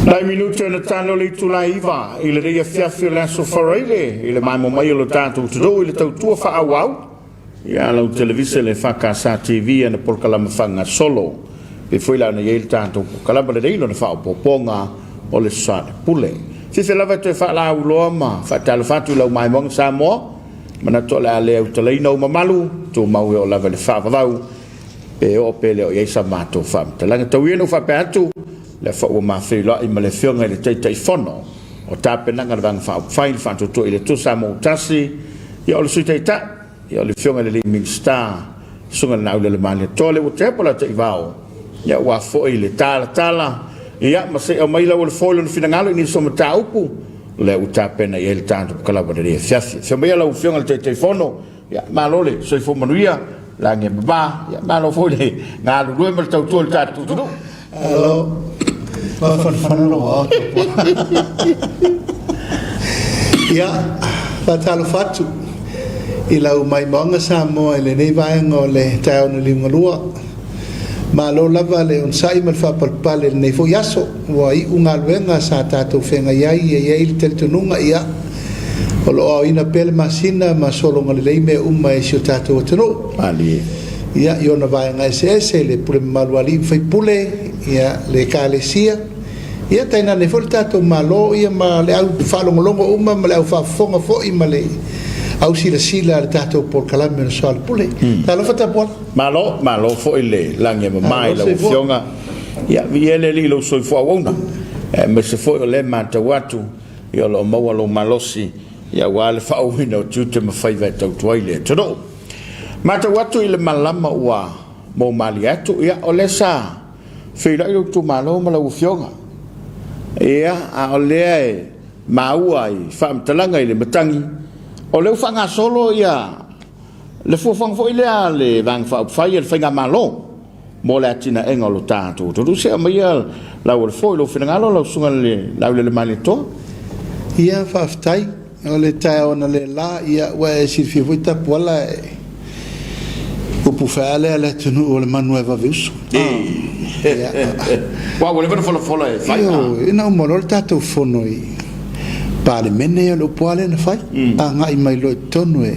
Nai minute na talo le itula e 9 i lenei afiafi o le aso Faraile i le maemo mai o lo tatou atunuu i le tautua faaauau ia lau televise le FKS TV ana polokalama faagasolo pei foi la ona i ai le tatou polokalama lenei lona faaopoopoga o le Soalepule. Fiafia lava e toe faalauiloa ma faatalofa atu i lau maimoaga Samoa, manatu o le a le autalaina ou mamalu, tumau e oo lava i le faavavau pe oo pe le o i ai sa matou faamatalaga. Tau ia ina ou faapea atu, lea foi ua ma feiloai ma le Afioga i le Taitaifono o tapenaga a le Vaega Faaupufai i le Faatuatua i le Atua Samoa ua Tasi, ia o le Sui Taitai, ia o le Afioga i le alii Minisita, Susuga i le Laaulialemalietoa, lea ua tea po o le Ataivao, ia aua foi le talatala, ia ma se i aumai lau o le foe lona finagalo i nisi o mataupu lea ua tapena i ai le tatou polokalame i lenei afiafi. Afio maia lau Afioga i le Taitaifono, Ia, malo le soifua manuia, lagi e mama, ia, malo foi le galulue ma le tautua i le tatou atunuu. Alo, mafanafana lou ao tapuai. Ia, faatalofa atu i lau maimoaga Samoa i lenei vaega o le taeao na liugalua. Malo lava le onosai ma le faapalepale i lenei foi aso. Ua iu galuega sa tatou feagai ai, e i ai le talitonuga, ia, o lo o aoina pea le masina ma sologa lelei mea uma e si o tatou atunuu. Malie. Ia, i ona vaega eseese, le pule mamalu a alii ma faipule, ia, le Ekalesia, ia, tainane foi le tatou Malo, ia, ma le au faalogologo uma ma le au faafofoga foi ma le au silasila a le tatou polokalame o le Soalepule. Talofa Tapuala. Malo, malo foi le lagi e mama i lau Afioga. Ia, viia le Alii i lou soifua auauna, aemaise foi o lea e matau atu, ia o lo o maua lou malosi, ia aua le faaauauina o tiute ma faiva e tautua ai le atunuu. Matau atu i le malama ua moumalie atu, ia o lea sa feiloai lou itumalo ma lau Afioga. Ia, a o lea e maua i faamatalaga i le matagi, o lea ua faagasolo ia Le fuafuaga foi lea a le Vaega Faaupufai a le Faigamalo mo le atinaega o lo tatou atunuu. Se aumaia lau alafo i lou finagalo lau Susuga i le Laulelemailetoa. Ia, faafetai. O le taeao analeila, ia, ua e silafia foi Tapuala, e upu fai lava lea a le atunuu, o le manu lava e vave uso. Ia. Aua ua leva ona folafola e fai. Ioe, ina uma loa le tatou fono i Palemene, o le upu lava lea na fai, agai mai loa i totonu e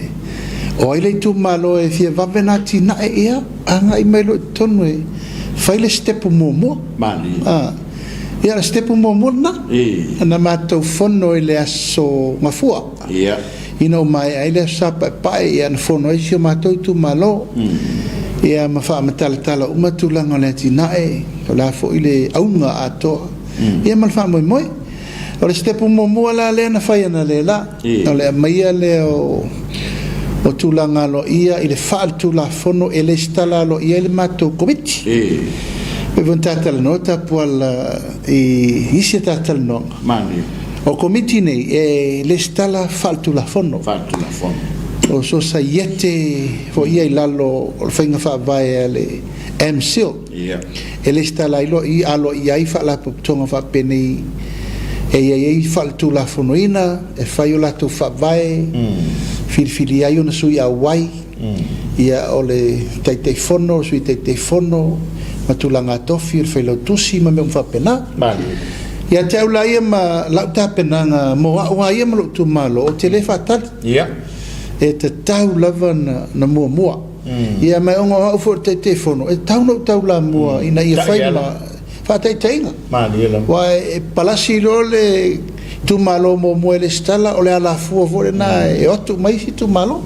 O ai le itumalo e fia vave ona atinae ia agai mai loa i totonu e fai le sitepu muamua. Malie. Ia o le sitepu muamua lena. Na matou fono i le aso Gafua. Ia. Ina ua maea ai le aso Sa Paepae ia na fono ai si o matou itumalo. Ia ma faamatalatala uma tulaga o le atinae, o le a foi le auga atoa. Ia ma le faamoemoe. O le sitepu muamua la lea na fai analeila, o le aumaia lea o tulaga aloaia i le faaletulafono e lesitala aloaia ai le matou Komiti. E pei foi ona ta talanoa Tapuala i isi a ta talanoaga, o Komiti nei e lesitala faaletulafono. O sosaiete foi ia i lalo o le faiga faavae a le MCIL. E lesitala ai loa i aloaia ai faalapotopotoga faapenei e i ai ai faaletulafonoina, e fai o latou faavae, filifili ai ona sui auai, ia o le Taitaifono, o le Sui Taitaifono, ma tulaga tofi, o le Failautusi ma mea uma faapena. Ia te au la ia ma lau tapenaga mo au lava ia ma lou itumalo, ou te le faatali. E tatau lava ona muamua. Ia ma e ona o au foi o le Taitaifono, e tatau ona ou taulamua ina ia fai ma faataitaiga. Aua e palasi loa le itumalo muamua e lesitala, o le alafua foi lena e o atu uma isi itumalo.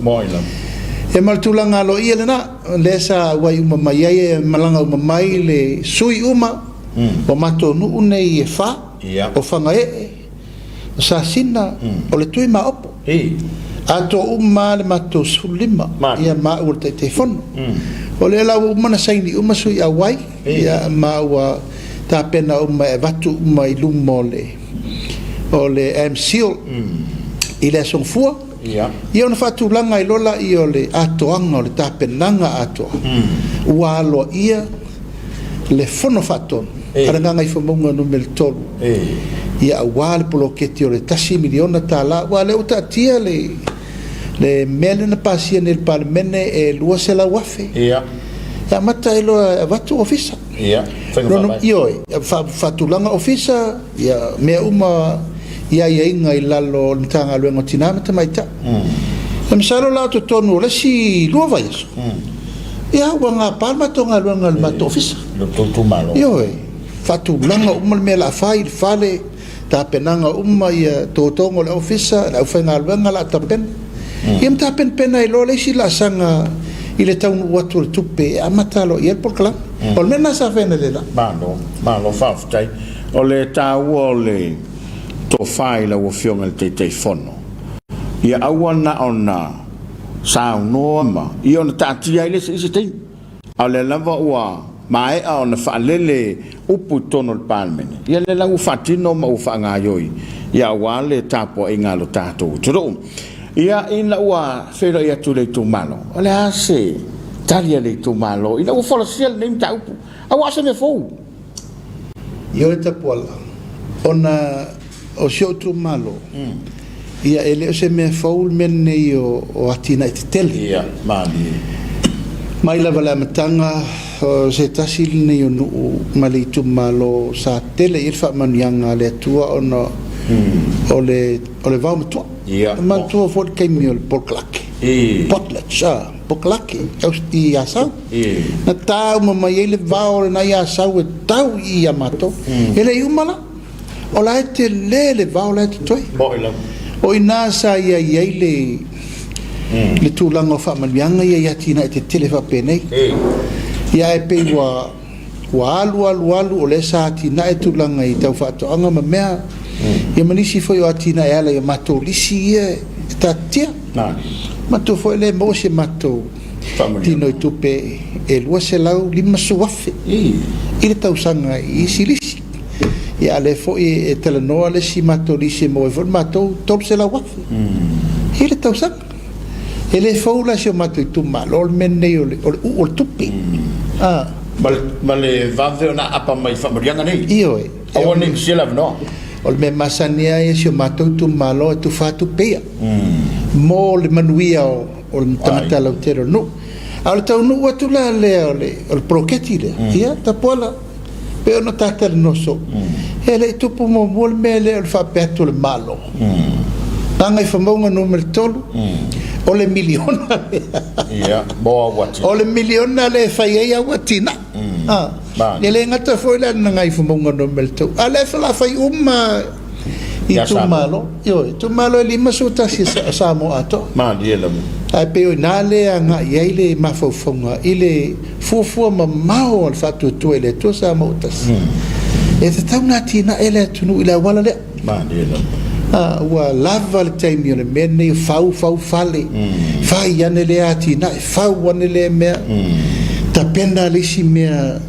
Ia ma le tulaga aloaia lena, lea sa auai uma mai ai, e malaga uma mai le sui uma o matou nuu nei e fa, o Fagaee, o Sasina, o le Tui ma Opo. Atoa uma lava le matou 15, ia ma au o le Taitaifono. O lea la ua uma ona saini uma sui auai, ia, ma ua tapena uma e avatu uma i luma o le, o le MCIL i le Aso Gafua. Ia ona faatulaga ai loa lea o le atoaga o le tapenaga atoa ua aloaia le Fono Faatonu a le Gagaifomauga Nu.3, ia aua le poloketi o le $1 miliona, aua o lea ua taatia le le mea lea na pasia nei e le Palemene e $200,000. E amata ai loa e avatu ofisa. Ia, faiga faavae. Ioe, faatulaga ofisa, ia, mea uma i aiaiga i lalo o le Matagaluega o Tina ma Tamaitai. E masalo la o totonu o le isi 2 vaiaso, ia, ua gapa le matou galuega i le matou ofisa. I lo outou itumalo. Ioe, faatulaga uma le mea o le a fai i le fale, tapenaga uma ia totoga o le ofisa, le aufaigaluega o le a tapena. Ia ma tapenapena ai loa le isi laasaga i le taunuu atu o le tupe e amata loa i ai le polokalame. O le mea lena sa fai analeila. Malo, malo faafetai. O le taua o le tofa i lau Afioga i le Taitaifono, ia aua na ona saunoa ma ia ona taatia ai lea i se taimi, a o lea lava ua maea ona faalele upu i totonu o le Palemene, ia lea la ua faatino ma ua faagaoioi, ia aua le tapuaiga a lo tatou atunuu. Ia, ina ua feiloai atu i le itumalo, o le a se tali a le itumalo ina ua folasia lenei mataupu, aua o se mea fou? Ioe Tapuala, ona o si ou itumalo, ia e le o se mea fou le mea lenei o atinae tetele. Ia, malie. Mai lava i le amataga, o se tasi lenei o nuu ma le itumalo sa tele i ai le faamanuiaga a le Atua ona o le o le vaomatua. Ia. E manatua foi le taimi o le polokalake. Potlatch, polokalake i Asau. Na ta uma mai ai le vao lena i Asau e tau i i a matou. E le i uma la. O la e tele le vao la e totoe. O i ina sa i ai ai le le tulaga o faamanuiaga ia i atinae tetele faapenei. Ia ae pei ua ua alu alu alu o lea sa atinae tulaga i tau faatoaga ma mea, ia ma nisi foi o atinae e ala i a matou lisi ia e tatia. Matou foi lea e maua si a matou tino i tupe e $250,000 i le tausaga i isi lisi. Ia a o lea foi e talanoa le isi matou lisi e maua ai foi le matou $300,000 i le tausaga. E le fou la si o matou itumalo le mea lenei o le uu o le tupe. Ma le vave ona aapa mai i faamanuiaga nei. Ioe. Aua ne i misia le avanoa. O le mea masani lava ia si o matou itumalo e tufa tupe ia mo le manuia o le tagata lautele o le nuu. A o le taunuu atu la lea o le poloketi lea, ia Tapuala, pei ona ta talanoa soo, e le i tupu muamua le mea lea o le faapea atu o le Malo, Gagaifomauga Nu.3, o le miliona lea. O le miliona lea e fai ai au atinae. E le gata foi la i le Gagaifomauga Nu.3, a o lea o le a fai uma itumalo, ioe, itumalo e 51 o Samoa atoa. Malie lava. Ae pei o i ina lea e agai i ai le mafaufauga i le fuafua mamao a le Faatuatua i le Atua Samoa ua Tasi. E tatau ona atinae le atunuu i le auala lea. Malie lava. A, ua lava le taimi o le mea lenei o fau, fau fale, fai ane lea atinae, fau ane lea mea, tapena le isi mea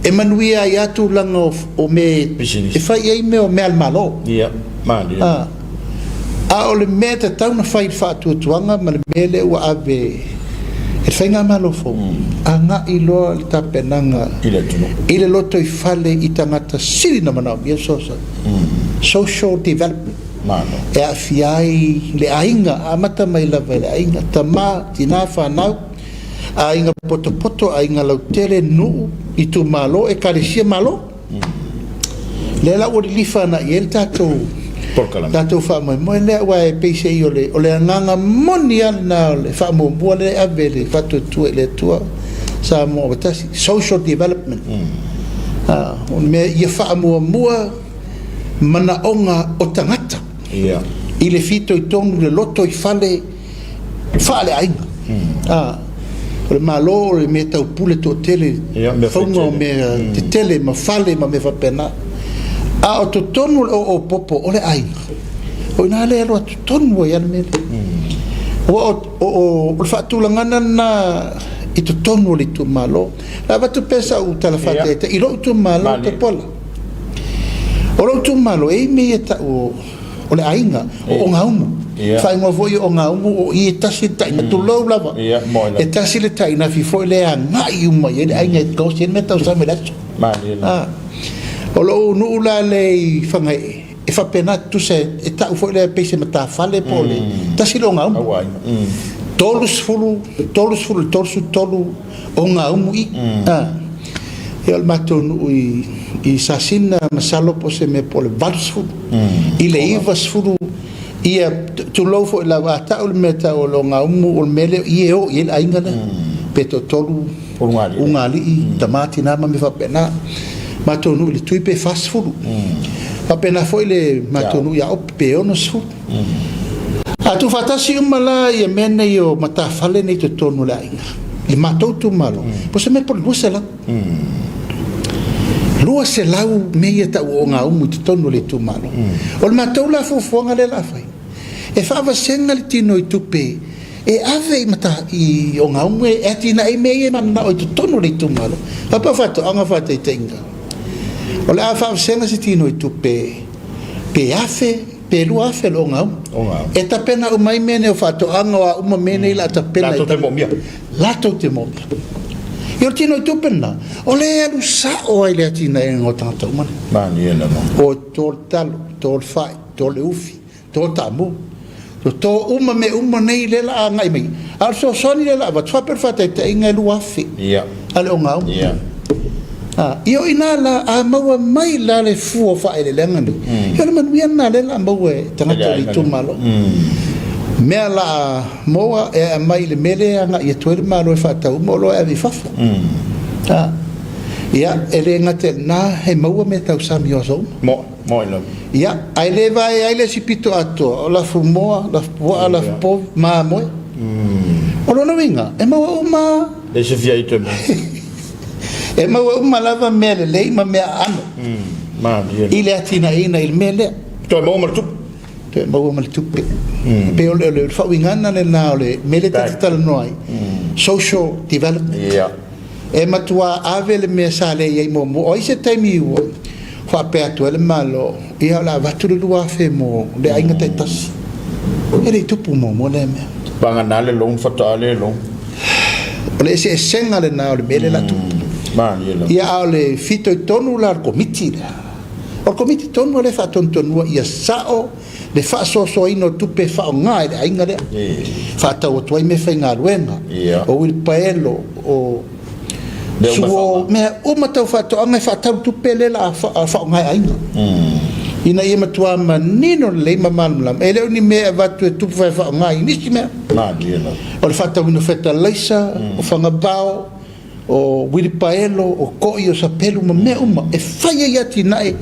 e manuia ai lava tulaga o mea e fai i ai mea o mea a le Malo. Ia, malie. A, a o le mea e tatau ona fai i le faatuatuaga ma le mea lea ua ave e le Faigamalo fou, agai loa le tapenaga i le atunuu, i le lotoifale i tagata sili ona manaomia le fesoasoani, social development. Malo. E aafia ai le aiga, amata mai lava i le aiga, tama, tina, fanau, aiga potopoto, aiga lautele, nuu, itumalo, ekalesia, Malo. Lea la ua lilifa agai i ai le tatou tatou faamoemoe lea, aua e peiseai o le o le agaga moni lava lena o le faamuamua lea e ave e le Faatuatua i le Atua Samoa ua Tasi, social development. O le mea ia faamuamua manaoga o tagata i le fitoitonu i le lotoifale faaleaiga. O le Malo o le mea taupule toatele, fauga o mea tetele ma fale ma mea faapena. A o totonu o le oo popo o le aiga, o i ina lea e alu atu tonu ai lava le mea lea. Aua o le faatulagaga lena i totonu o le itumalo. O le a avatu pea sau tala faataitai i lou itumalo Tapuala. O lou itumalo, e i ai mea ia e tau o o le aiga, o Ogaumu. Faaigoa foi o Ogaumu, o i e tasi le taina, tulou lava, e tasi le tainafi foi lea e agai uma i ai le aiga e gaosi ai le mea tausami i le aso. O lou nuu la lea i Fagaee, e faapena, tusa e tau foi lea pei se matafale po o le tasi le Ogaumu. 30, 30 i le 33 Ogaumu i. Ia o le matou nuu i, i Sasina masalo po o se mea po o le 80 i le 90 ia tulou foi lava a tau le mea tau o le Ogaumu o le mea lea o i e o i ai le aiga lea pe toatolu ulugalii, tama tina ma mea faapena. Matou nuu i Letui pe 40. Faapena foi le matou nuu i Aopo pe 60. A tuufaatasi uma la ia mea nei o matafale nei i totonu o le aiga, i le matou itumalo, po o se mea po o le 200. 200 mea ia tau o Ogaumu i totonu o le itumalo. O le matou la fuafuaga lea o le a fai, e faavasega le tino i tupe e ave i mata i Ogaumu e atinae ai mea ia e mananao i totonu o le itumalo. Faapea o faatoaga faataitaiga, o le a faavasega se tino i tupe pe $1,000 pe 2000 le Ogaumu. E tapena uma ai mea nei o faatoaga o a uma mea nei o le a tapena. Latou te moomia. Latou te moomia. Ia o le tino i tupe lena, o lea e alu sao ai i le atinaeina o tagata uma nei. Malie lava. O to le talo, to le fai, to le ufi, to le taamu, to uma mea uma nei lea o le a agai mai. A o le fesoasoani lea o le a avatu, faapea o le faataitaiga e 2000 a le Ogaumu. Ia o i ina la, a maua mai la le fua o faaeleeleaga nei, ia o le manuia lena lea o le a maua e tagata o le itumalo. Mea o le a maua e aumai i le mea lea e agai atu ai le Malo e faatau uma oloa e ave i fafo. Ia, e le gata i lena, e maua mea tau sami o aso uma. Moe lava. Ia, ae le vaea ai le isi pito atoa, o lafumoa, lafupuaa, lafupovi, mamoe. O lona uiga, e maua uma. Le sifia i te mea. E maua uma lava mea lelei ma mea aano. Malie. I le atinaeina i le mea lea. Toe maua ma le tupe. Toe maua ma le tupe. E pei o le faauigaga lena o le mea lea ta te talanoa ai, social development. Ia. E matua ave le mea sa le i ai muamua. O ai se taimi ua faapea atu ai le Malo, ia o le a avatu le 2000 mo le aiga taitasi. E le i tupu muamua lea mea. Vagana le loan faatoa le loan. O le eseesega lena o le mea lea o le a tupu. Malie lava. Ia a o le fitoitonu la o le Komiti lea, o le Komiti tonu lea e faatonutonua ia sao le faasoasoaina o tupe e faaaoga e le aiga lea, faatau atu ai meafaigaluega, o uilipaelo, o suo, mea uma tau faatoaga e faatau tupe lea o le a faaaoga e aiga, ina ia matua manino lelei ma malamalama, e le o ni mea e avatu e tupe e faaaoga i nisi mea. O le faatauina o fetalaisa, o fagavao, o uilipaelo, o koi, o sapelu ma mea uma e fai ai atinae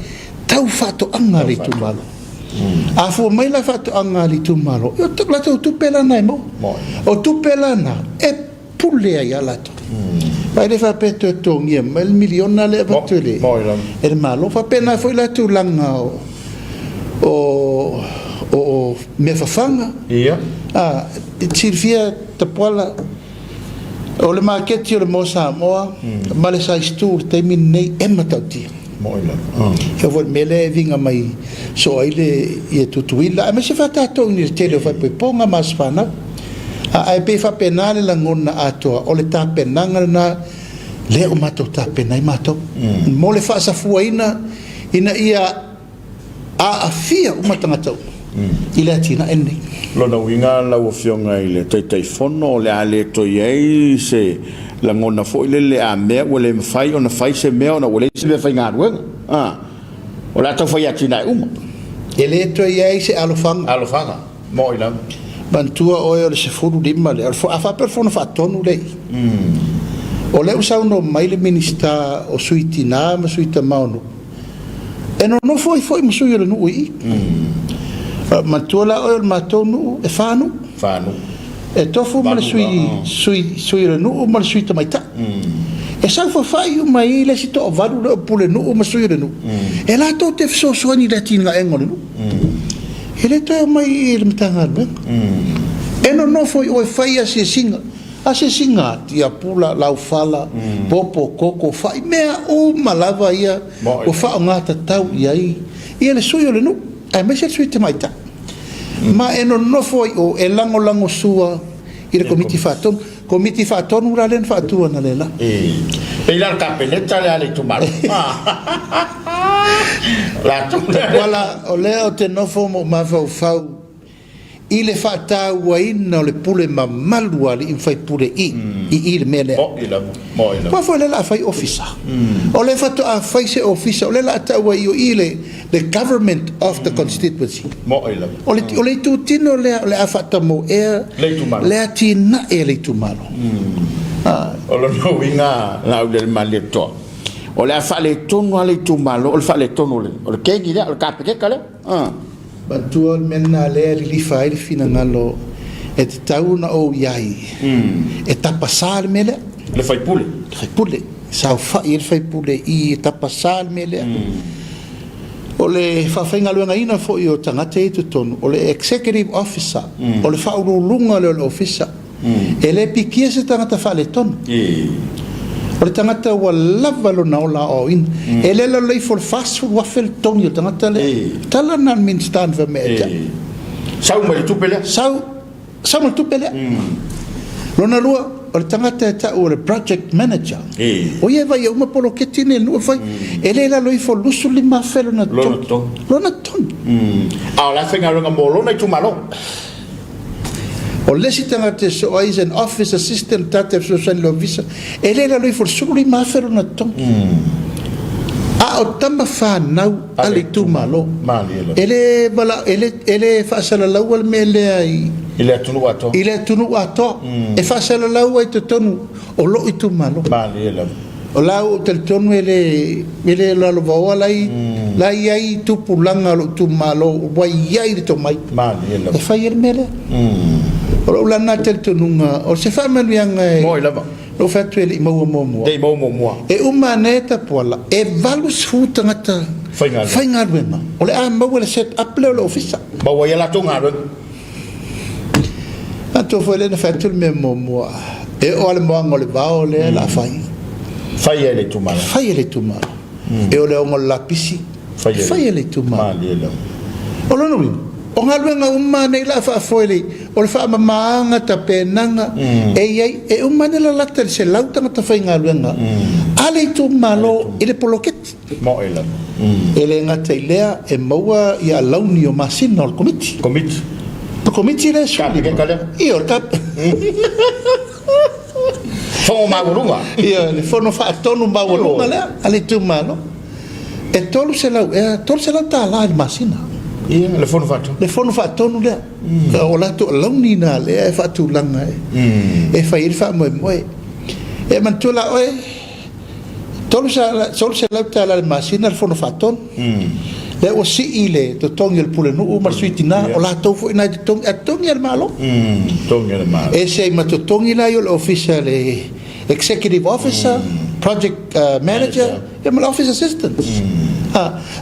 tau faatoaga a le itumalo. A fua mai la faatoaga a le itumalo, o latou tupe la na e maua. O tupe la na e pule ai lava latou. Ae le faapea e toe totogia mai le miliona lea e avatu e le Malo. Faapena foi la tulaga o mea fafaga. E te silafia Tapuala, O le maketi o le moa Samoa ma le size 2 i le taimi lenei e matautia. Moi lava. E oo foi i le mea lea e viga mai soo ai le ia Tutuila aemaise foi tatou i le tele o faaipoipoga ma aso fanau. Ae pei e faapena le lagona atoa o le tapenaga lena lea ua matou tapena ai matou mo le faasafuaina ina ia aafia uma tagata uma i le atinae lenei. Lona uiga lau Afioga i le Taitaifono, o le a le toe i ai se lagona foi lele a mea ua le mafai ona fai se mea ona ua leai se meafaigaluega, a, o le a tau fai atinae uma. E le toe i ai se alofaga. Alofaga, mo'i lava. Manatua oe o le 15 lea, a faapea o le Fono Faatonu lea i i, o lea ua saunoa mai le Minisita o Sui Tina ma Sui Tama o Nuu, E nonofo ai foi ma sui o le nuu i i. Manatua la oe o le matou nuu, e fa nuu. Fa nuu. E tofu ma le sui, sui, sui o le nuu ma le sui tamaitai. E saofafai uma ai le isi toavalu lea o pulenuu ma sui o le nuu, e latou te fesoasoani i le atinaega o le nuu. E le toe omai i i le Matagaluega. E nonofo i o e fai asiasiga. Asiasiga, tiapula, laufala, popo, koko, fai, mea uma lava ia ua faaaoga tatau i ai ia le sui o le nuu, aemaise le sui tamaitai. Ma e nonofo ai o e lagolagosua i le Komiti Faatonu. Komiti Faatonu la lea na faatu analeila. E pei la o le Kapeneta lea a le itumalo. Latou lea. Wala, o lea ou te nofo ma ou mafaufau. I le faatauaina o le pule mamalu a alii ma faipule i i i le mea lea. Mo'i lava, mo'i lava. Aua foi o lea o le a fai ofisa. O lea faatoa fai se ofisa, o lea o le a tau ai o i le the government of the constituency. Mo'i lava. O le, o le itutino lea o le a faatamoea Le itumalo. le atinae a le itumalo. O lona uiga, Laaulialemalietoa, o le a faaletonu lava le itumalo, o le faaletonu o le, o le kegi lea, o le kapekeka lea. Manatua le mea lena lea e lilifa ai le finagalo e tatau ona ou i ai e tapasā le mea lea. Le faipule. Le faipule. E saofai ai le faipule i i e tapasā le mea lea. O le faafaigaluegaina foi o tagata ia i totonu, o le Executive Officer, o le faauluuluga lea o le Ofisa. E le pikia se tagata faaletonu. O le tagata ua lava lona ola aoaoina. E le lalo ifo o le 40,000 le totogi o le tagata lea. O tala lena a le Minisita na fai mai ia te au. Sau mai le tupe lea. Sau, sau mai le tupe lea. Lona lua, o le tagata e tau o le project manager. O ia e vaaia uma poloketi nei a le nuu e fai. E le lalo ifo o le 25,000 lona totogi. Lona totogi. A o le a faigaluega mo lona itumalo. O le isi tagata e soo ai is an office assistant tagata e fesoasoani i le ofisa, e le lalo ifo o le 15,000 lona totogi. A o tama fanau a le itumalo. E le vala, e le, e le faasalalaua le mea lea i, I le atunuu atoa. I le atunuu atoa. E faasalalau ai i totonu o lou itumalo. Malie lava. O la ua ou talitonu e le, e le lalovaoa la i, la i ai tupulaga o lou itumalo ua i ai le tomai. Malie lava. E fai ai le mea lea. O lou la lena talitonuga, o se faamanuiaga e. Moi lava. Lou fai atu e le i maua muamua. Le i maua muamua. E uma ane Tapuala, e 80 tagata Faigaluega. faigaluega o le a maua le set up lea o le ofisa. Maua ai a latou galuega. Matou foi lea na fai atu le mea muamua, e oo lava le moaga o le vao lea o le a fai. Fai e le itumalo. Fai e le itumalo. E oo le aoga o le lapisi, fai e le itumalo. Malie lava. O lona uiga, o galuega uma nei o le a faafoe le, o le faamamaga, tapenaga, e i ai, e uma ane lalata i le 100 tagata faigaluega a le itumalo i le poloketi. Moe lava. E le gata i lea, e maua ia alauni o masina o le Komiti. Komiti. O le Komiti lea e suli. Kapikeka lea. Ia, o le kap... Fono maualuga. Ia, le fono faatonu maualuga lea a le itumalo. E 300 ea, 300 tala i le masina. Ia, le fono faatonu. Le fono faatonu lea. O latou alauni na lea e faatulaga e fai ai le faamoemoe. E manatua la oe, $300 i le masina le fono faatonu. Lea ua sii le totogi o le pulenuu ma le sui tina, o latou foi na e totogi, a totogi e le Malo. Totogi e le Malo. Ese ai ma totogi la ia o le ofisa le executive officer, project manager, ia ma le office assistant.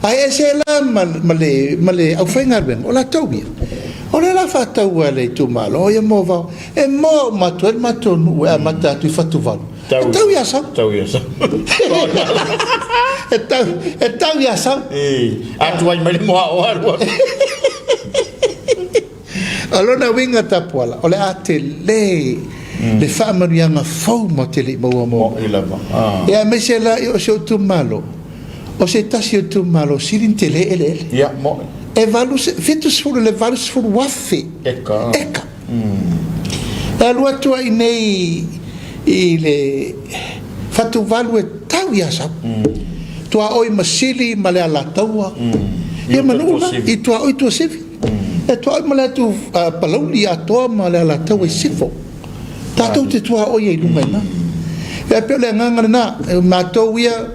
Ae ese la ma, ma le, ma le aufaigaluega, o latou ia. O lea la faatau a le itumalo, ia moavao, e moa uma atu ai le matou nuu e amata atu i Fatuvalu. E tau i Asau. Tau i Asau. E tau, e tau i Asau. E, atu ai mai le moa o alu atu. O lona uiga Tapuala, o le a tele le faamanuiaga fou ma te le i maua mo. Moi lava. Ia aemaise la o si ou itumalo, o se tasi o itumalo sili ona tele eleele. Ia, moi. E 70 i le 80 afe. Eka. Eka. E alu atu ai nei i le Fatuvalu e tau i Asau. Tuaoi ma Sili ma le Alataua. Ia ma nuu la, i tuaoi Tuasivi. E tuaoi ma le atu Palauli atoa ma le Alataua i Sifo. Tatou te tuaoi ai i luga i ina. E pei o le agaga lena, e matou ia,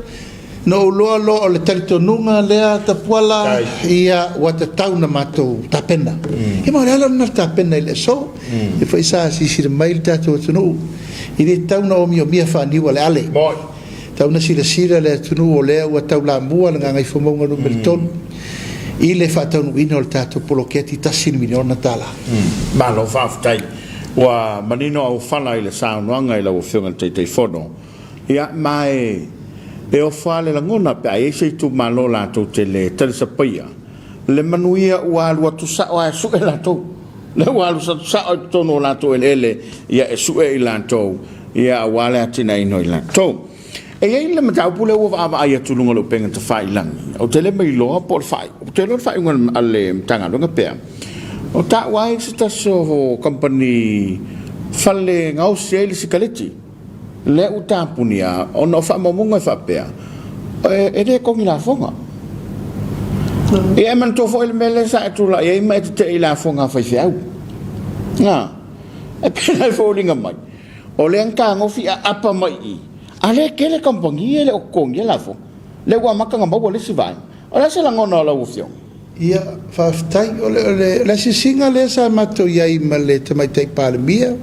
Na ou loa loa o le talitonuga lea Tapuala, ia ua tatau na matou tapena. Ia ma o le ala lena o le tapena i le aso. Ia foi sa silasila mai le tatou atunuu, e le tatau na omiomia faaniu aleale. Tatau na silasila le atunuu o lea ua taulamua le Gagaifomauga Nu.3 i le faataunuuina o le tatou poloketi $1 miliona. Malo faafetai. Ua manino auofala i le saunoaga i lau Afioga i le Taitaifono. Ia, ma e, e ofo lava le lagona pe a i ai se itumalo latou te le talisapaia le manuia ua alu atu sao lava e sue latou. Lea ua alu atu sao i totonu o latou eleele, ia, e sue i latou, ia, aua le atinaeina o i latou. E i ai le mataupu lea ua vaavaai atu i luga o le upega tafailagi, ou te le mailoa po o le faaiuga, ou te iloa o le faaiuga a le Matagaluega pea. O taua ai se tasi o kamupani fale gaosi ai le sikaleti, lea ua tapunia ona o faamaumauga e faapea, e le togi lafoga. Ia e manatua foi le mea lea sa e tulai ai ma e tetee i lafoga a faifeau. Na, e pei la e foliga mai, o lea na tagofi aapa mai i i, a lea e tele kamupani e le o totogia lafoga. Lea ua amata ona maua le isi vaega. O le a se lagona o lau Afioga? Ia, faafetai. O le, o le, le asiasiga lea sa matou i ai ma le Tamaitai Palemia,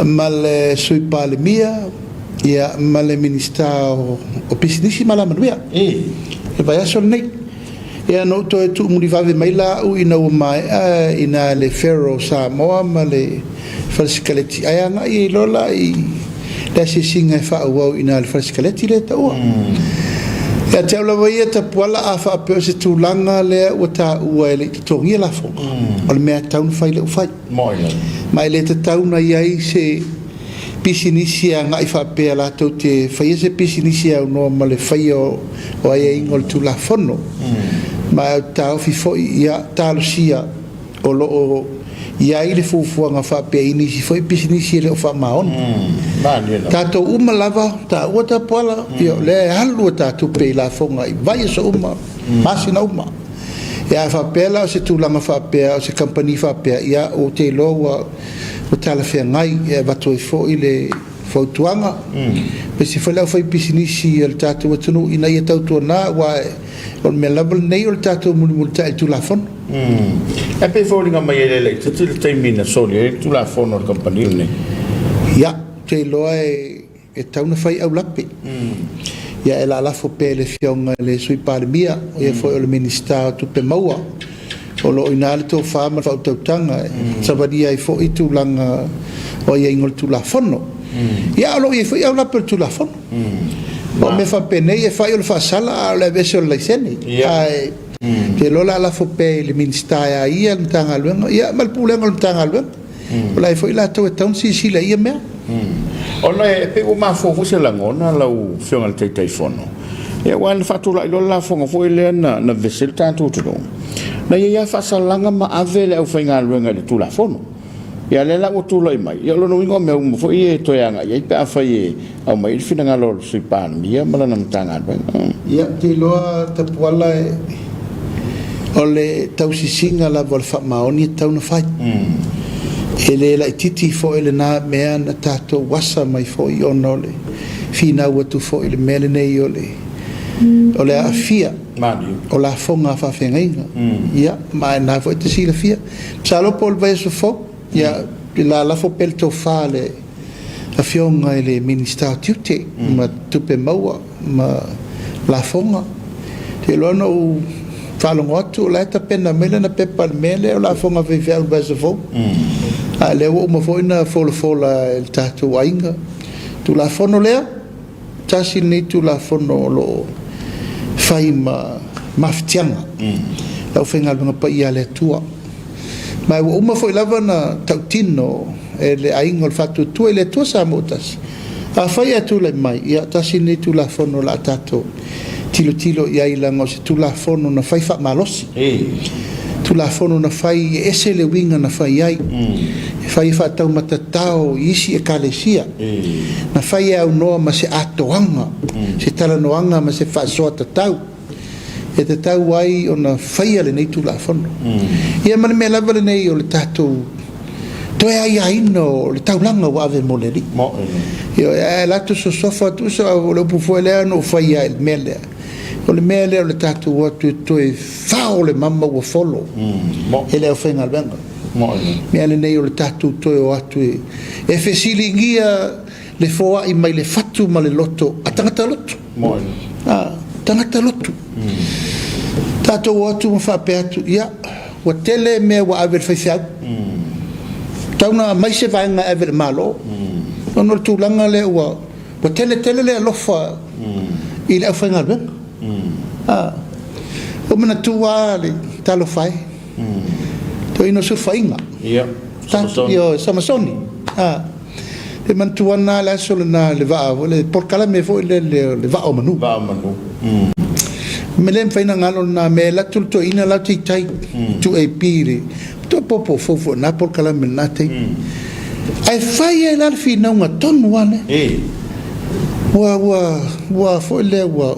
ma le Sui Palemia, ia, ma le Minisita o, o Pisinisi ma Alamanuia, i le vaiaso lenei. Ia, na ou toe tuumulivave mai la au ina ua maea ina le Pharaoh o Samoa ma le fale sikaleti, ae agai ai loa la i le asiasiga e faaauau i ina i le fale sikaleti lea e taua. Ia te au lava ia Tapuala, a faapea o se tulaga lea ua taua e le i totogia lafoga, o le mea e tatau ona fai lea ua fai. Ma e le tatau ona i ai se pisinisi e agai faapea latou te faia se pisinisi e aunoa ma le faia o aiaiga o le Tulafono. Ma ou te taofi foi, ia talosia o lo o i ai le fuafuaga faapea i nisi foi pisinisi e le o faamaoni. Tatou uma lava, taua Tapuala, ia o lea e alu a tatou tupe i lafoga i vaiaso uma, masina uma. Ia a faapea la o se tulaga faapea, o se kamupani faapea, ia ou te iloa ua ua talafeagai e avatu ai foi le fautuaga aemaise foi le aufaipisinisi a le tatou atunuu ina ia tautuana aua o le mea lava lenei o le tatou mulimulitai i le Tulafono. E pei e foliga mai e le laitiiti le taimi na soli ai le Tulafono a le kamupani lenei. Ia, ou te iloa e E tatau ona fai aulape. Ia e lalafo pea i le Afioga i le Sui Palemia, o ia foi o le Minisita o Tupe Maua, o lo o i ina le tofa ma le faautautaga e savalia ai foi tulaga o aiaiga o le Tulafono. Ia a o lo o i ai foi aulape o le Tulafono. O mea faapenei e fai o le faasala a o le aveese o le laisene. Ae ou te iloa o le a lafo pea i le Minisita e a ia le Matagaluega, ia ma le Pulega o le Matagaluega. O la e foi latou e tatau ona silasila i ia mea. Ona e pei ua mafua foi se lagona lau Afioga i le Taitaifono, ia aua na faatulai loa le lafoga foi lea na na vevesi ai le tatou atunuu, na i ai lava faasalaga ma ave le aufaigaluega i le Tulafono. Ia lea la ua tulai mai, ia o lona uiga o mea uma foi ia e toe agai i ai pe afai e aumai ai le finagalo o le Sui Palemia ma lana Matagaluega. Ia, ou te iloa Tapuala o le tausisiga lava o le faamaoni e tatau ona fai. E le laitiiti foi lena mea na tatou asa mai foi ona o le finau atu foi i le mea lenei o le o le aafia o lafoga a faafeagaiga. Ia, ma o lena foi e te silafia. Masalo po o le vaiaso fou, ia, lalafo pea le tofa a le Afioga i le Minisita o Tiute ma Tupe Maua ma Lafoga. Ou te iloa na ou faalogo atu o la e tapena mai lana pepa i le mea lea o lafoga a faifeau i le vaiaso fou. A o lea ua uma foi ona folafola e le tatou aiga. Tulafono lea, tasi lenei Tulafono o lo o fai ma mafatiaga le aufaigaluega paia a le Atua. Ma ua uma foi lava ona tautino e le Aiga o le Faatuatua i le Atua Samoa ua tasi, afai ae tulai mai, ia tasi lenei Tulafono o le a tatou tilotilo i ai leaga o se Tulafono na fai faamalosi. Tulafono na fai e ese le uiga na fai ai. E fai e faataumatatao i isi Ekalesia. Na fai e aunoa ma se atoaga, se talanoaga ma se faasoa tatau e tatau ai ona faia lenei Tulafono. Ia ma le mea lava lenei o le tatou toe aiaina o le taulaga ua ave mo le Alii. Ioe, ae latou sosofa tusa o le upu foi lea na ou faia i le mea lea. O le mea lea o le tatou o atu e toe fao le mama ua folo e le aufaigaluega. Mea lenei o le tatou toe o atu e fesiligia le foai mai le fatu ma le loto a tagata lotu. A, tagata lotu. Tatou o atu ma faapea atu, ia, ua tele mea ua ave i le faifeau. Tau na aumai se vaega e ave i le Malo. Ona o le tulaga lea ua Ua tele tele le alofa i le aufaigaluega. A, ua manatua lava le talofa e, toeaina o sulufaiga. Ia, Samasoni. Ioe, Samasoni. A, e manatua ana le aso lena i le vaa, le polokalame foi lele o le Vaa o Manu. Vaa o Manu. Me le mafai ona galo lena mea e alu atu le toeaina la te i tai, tu AP i le toe popo fou foi na polokalame i lena taimi. Ae fai ai la le finauga tonu lava lea. Ua, ua, ua foi lea ua,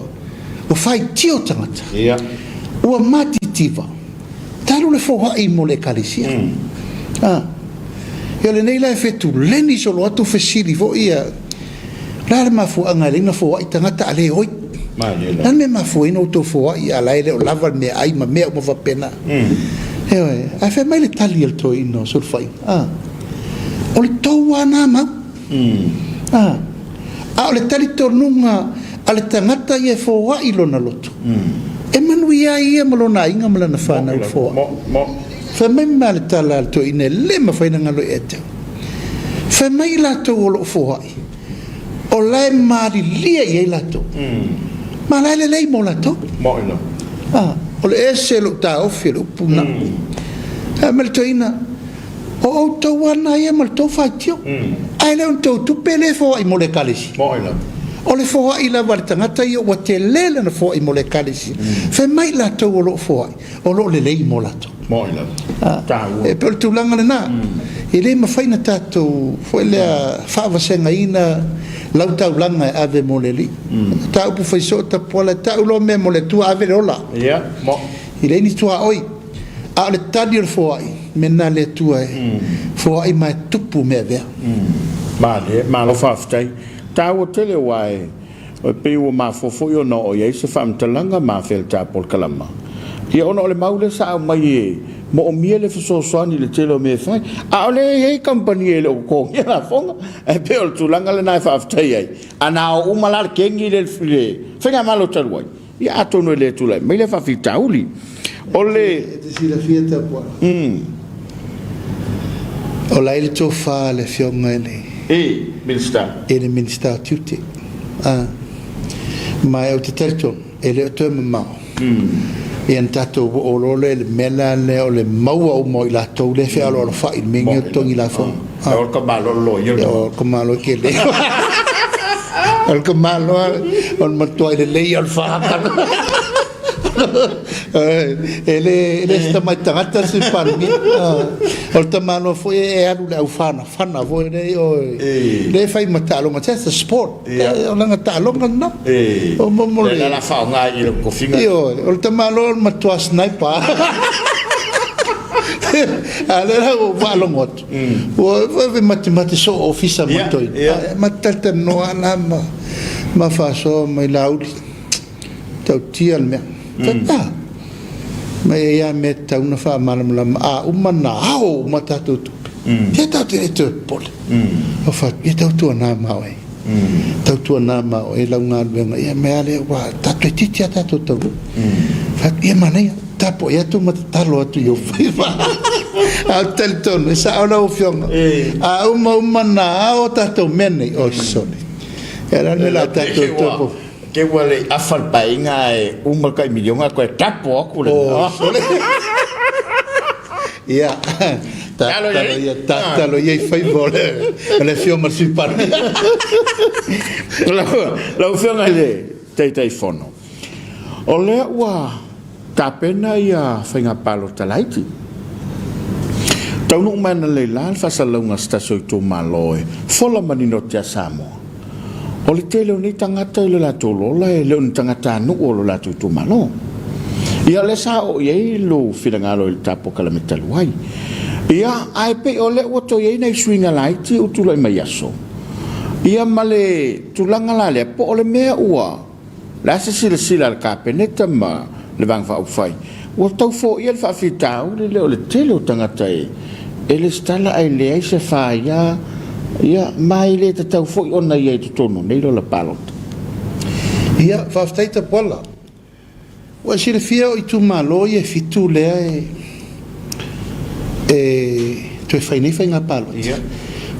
ua faitio tagata. Ua matitiva. Talu le foai mo le Ekalesia. A. Ia o lenei la e fetuleni solo atu fesili foi ia, o le a le mafuaaga e alai ona foai tagata a le oi? O le a le mea e mafua ai ona outou foai a la e le o lava le meaai ma mea uma faapena? Ioe. Ae fai mai le tali a le toeaina o Sulufaiga, a, o le tou lava na mau. A. A o le talitonuga a le tagata ia e foai lona loto, e manuia ai ia ma lona aiga ma lana fanau i le foai. Fai mai ma le tala a le toeaina e le mafai ona galo ia te au. Fai mai i latou o lo o foai, o la e malilie i ai latou, ma la e lelei mo latou. A, o le ese lou taofi o le upu lena. Fai mai le toeaina, O outou lava na ia ma le tou faitio, ae le o ni tou tupe lea e foai mo le Ekalesia. O le foai lava a le tagata ia ua tele lana foai mo le Ekalesia. Fai mai i latou o lo o foai, o lo o lelei mo latou. E pei o le tulaga lena. E le mafai ona tatou foi lea faavasegaina lau taulaga e ave mo le Alii. Mataupu fai soo Tapuala, e tau loa mea mo le Atua ave le ola. E leai ni tuaoi. A o le tali o le foai, mea lena a le Atua e foai ma e tupu mea avea. Malie, malo faafetai. Taua tele aua e pei ua mafua foi ona oo i ai se faamatalaga ma afea le ta polokalama. Ia ona o le mau lea sa aumai e moomia le fesoasoani i le tele o mea e fai. A o lea e i ai kamupani e le o totogia lafoga, ae pei o le tulaga lena e faafetai ai. A na o uma la le kegi lea i le faigamalo talu ai, Ia atonu e le tulai mai lea faafitauli. O le. E te silafia Tapuala. O la e i le tofa a le Afioga i le. E, Minisita. I le Minisita o Tiute. A. Ma ou te talitonu, e le o toe mamao. Ia ona tatou oo loa lea i le mea la lea o le maua uma o i latou lea e fealoalofai i le mea lenei o totogi lafoga. O le tamaloa o le loia lena. O le tamaloa tele. O le tamaloa o le matuai lelei o le faatala. E le e le se tamai tagata le Sui Palemia. O le tamaloa foi e alu i le aufanafana foi lea o lea e fai ma taaloga. That's a sport. O lana taaloga lena. O mo mo le. La faaaoga i le tofiga. Ioe, o le tamaloa o le matua sniper. A lea la ua ou faalogo atu, ua vave matemate soo ofisa ma toeaiina. Ma talatalanoa la ma faasoa mai Laauli, tautia le mea. Fai, a, ma e i ai lava mea e tatau ona faamalamalama, a uma ona ao uma tatou tupe, ia tatou te le toe popole. Ou fai atu, ia tautuana ma oe, tautuana ma oe lau galuega, ia mea lea ua tatou toeitiiti lava tatou taunuu. Fai atu, ia manaia, tapuai atu ma tatalo atu i ou faiva. Ae ou te talitonu, e sao lau Afioga, a uma uma ona ao tatou mea nei, oi sole, ia o le a le mea o le a tatou toe Te ua le afa le paeaiga ae uma le tai miliona toe tapo atu le Oh, sole. Ia, tatalo ia, tatalo ia i faiva o le, o le afio ma le Sui Palemia. Lau Afioga i le Taitaifono, o lea ua tapena ia faiga palota laiti. Taunuu mai analeila le faasalalauga a se tasi o itumalo e fola manino atu ia Samoa, o le tele o nei tagata i lo latou lola e le o ni tagatanuu o lo latou itumalo. Ia o lea sa oo i ai lou finagalo i le tapokalame talu ai. Ia, ae pei o lea ua toe i ai nai suiga laiti ua tulai mai aso. Ia ma le tulaga la lea, po o le mea ua O le a se silasila a le Kapeneta ma le Vaega Faaupufai, ua tau foia le faafitauli lea o le tele o tagata e lesitala ae leai se faia, ia, ma e le tatau foi ona i ai i totonu o nei lola palota. Ia, faafetai Tapuala. Ua e silafia o itumalo ia e fitu lea e toe fai nei faiga palota.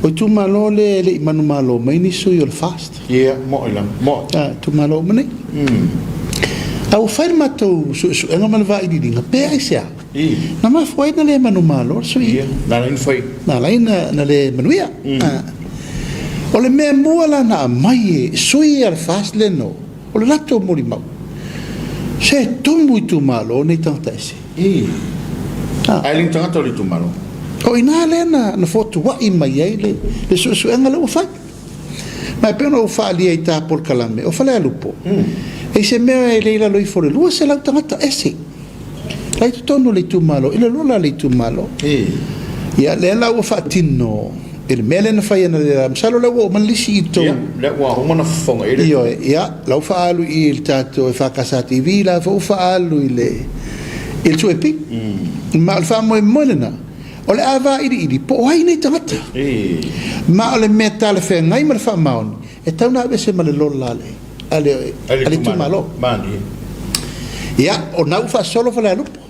O itumalo lea e le i manumalo mai ni sui o le FAST. Ia, mo'i lava, mo'i. A, itumalo uma nei. A ua fai le matou suesuega ma le vailiiliga, pe aisea? Na mafua ai na le manumalo le sui. Ia, na ala ai na fai. Na ala ai na le manuia. O le mea mua la na aumai e sui a le FAST leno, O le latou molimau. Se tumu itumalo nei tagata ese. Ii. Ae le ni tagata o le itumalo. O i ina lea na, na fotua'i mai ai le, le suesuega lea ua fai. Ma e pei ona ou faaalia i ta polokalame, o Falealupo, e i se mea e le i lalo ifo o le 200 tagata ese la i totonu o le itumalo, i le lola a le itumalo. Ia, lea la ua faatino i le mea lea na fai analeila, masalo lea ua oo mai le lisi i tou. Ia, lea ua uma ona fofoga i ai le. Ioe, ia, la ua faaalu i i le tatou EFKS TV, la foi ua faaalu i le i le 2AP. Ma o le faamoemoe lena, o le a vailiili po o ai nei tagata. Ma o le mea talafeagai ma le faamaoni, e tatau ona aveese ma le lola a le, a le, a le itumalo. Ia, o na ua faasolo Falealupo.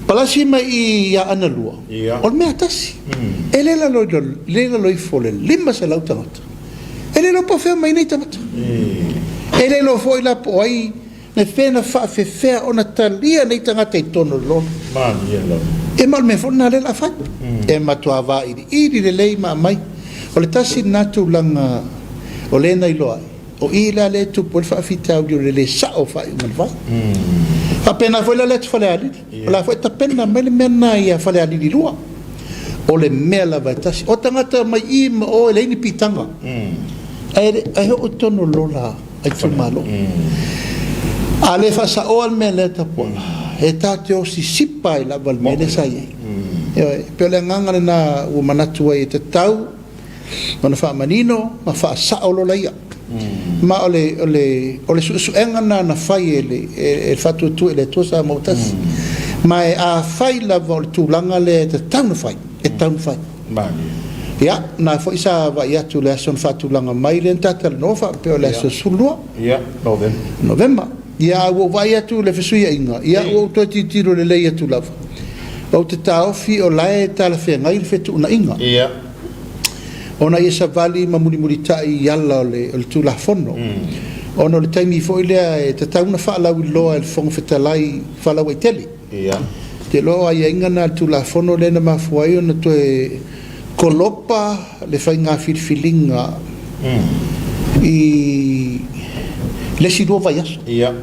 Palasi mai i i Aana 2, o le mea tasi. E le lalo, le lalo ifo o le 500 tagata. E le iloa po o fea mai nei tagata. E le iloa foi la po o ai Me fea na faafefea ona talia nei tagata i totonu o le lola? Malie lava. E ma o le mea foi lena lea o le a fai. E matua vailiili lelei ma aumai. O le tasi lena tulaga o lea na iloa ai, o i la lea e tupu ai le faafitauli o le le sao o faaiuga na fai. Faapena foi la le atu Falealili, o la foi e tapena mai le mea lena ia Falealili 2. O le mea lava e tasi. O tagata mai i ma o e leai ni piitaga. Ae oo i totonu o le lola a itumalo. A le faasaoa le mea lea Tapuala, e ta te o sisipa ai lava le mea lea sa i ai. Ioe, e pei o le agaga lena ua manatu ai e tatau ona faamanino ma faasao lola ia. Ma o le, o le, o le suesuega lena na fai e le, e le Faatuatua i le Atua Samoa ua Tasi. Ma e afai lava o le tulaga lea e tatau ona fai, e tatau ona fai. Ia, na foi sa vaai atu i le aso na faatulaga mai lea na ta talanoa faapea o le aso 12. Ia, Novema. Novema. Ia, a ua ou vaai atu i le fesuiaiga, ia ua ou toe tilotilo lelei atu lava. Ou te taofi o la e talafeagai le fetuunaiga. Ia. Ona ia savali ma mulimulitai i ala o le, o le Tulafono. Ona o le taimi foi lea e tatau ona faalauiloa e le Fofoga Fetalai faalauaitele. Ia. Ou te iloa o aiaiga na a le Tulafono lea na mafua ai ona toe kolopa le faiga filifiliga i le isi lua vaiaso. Ia.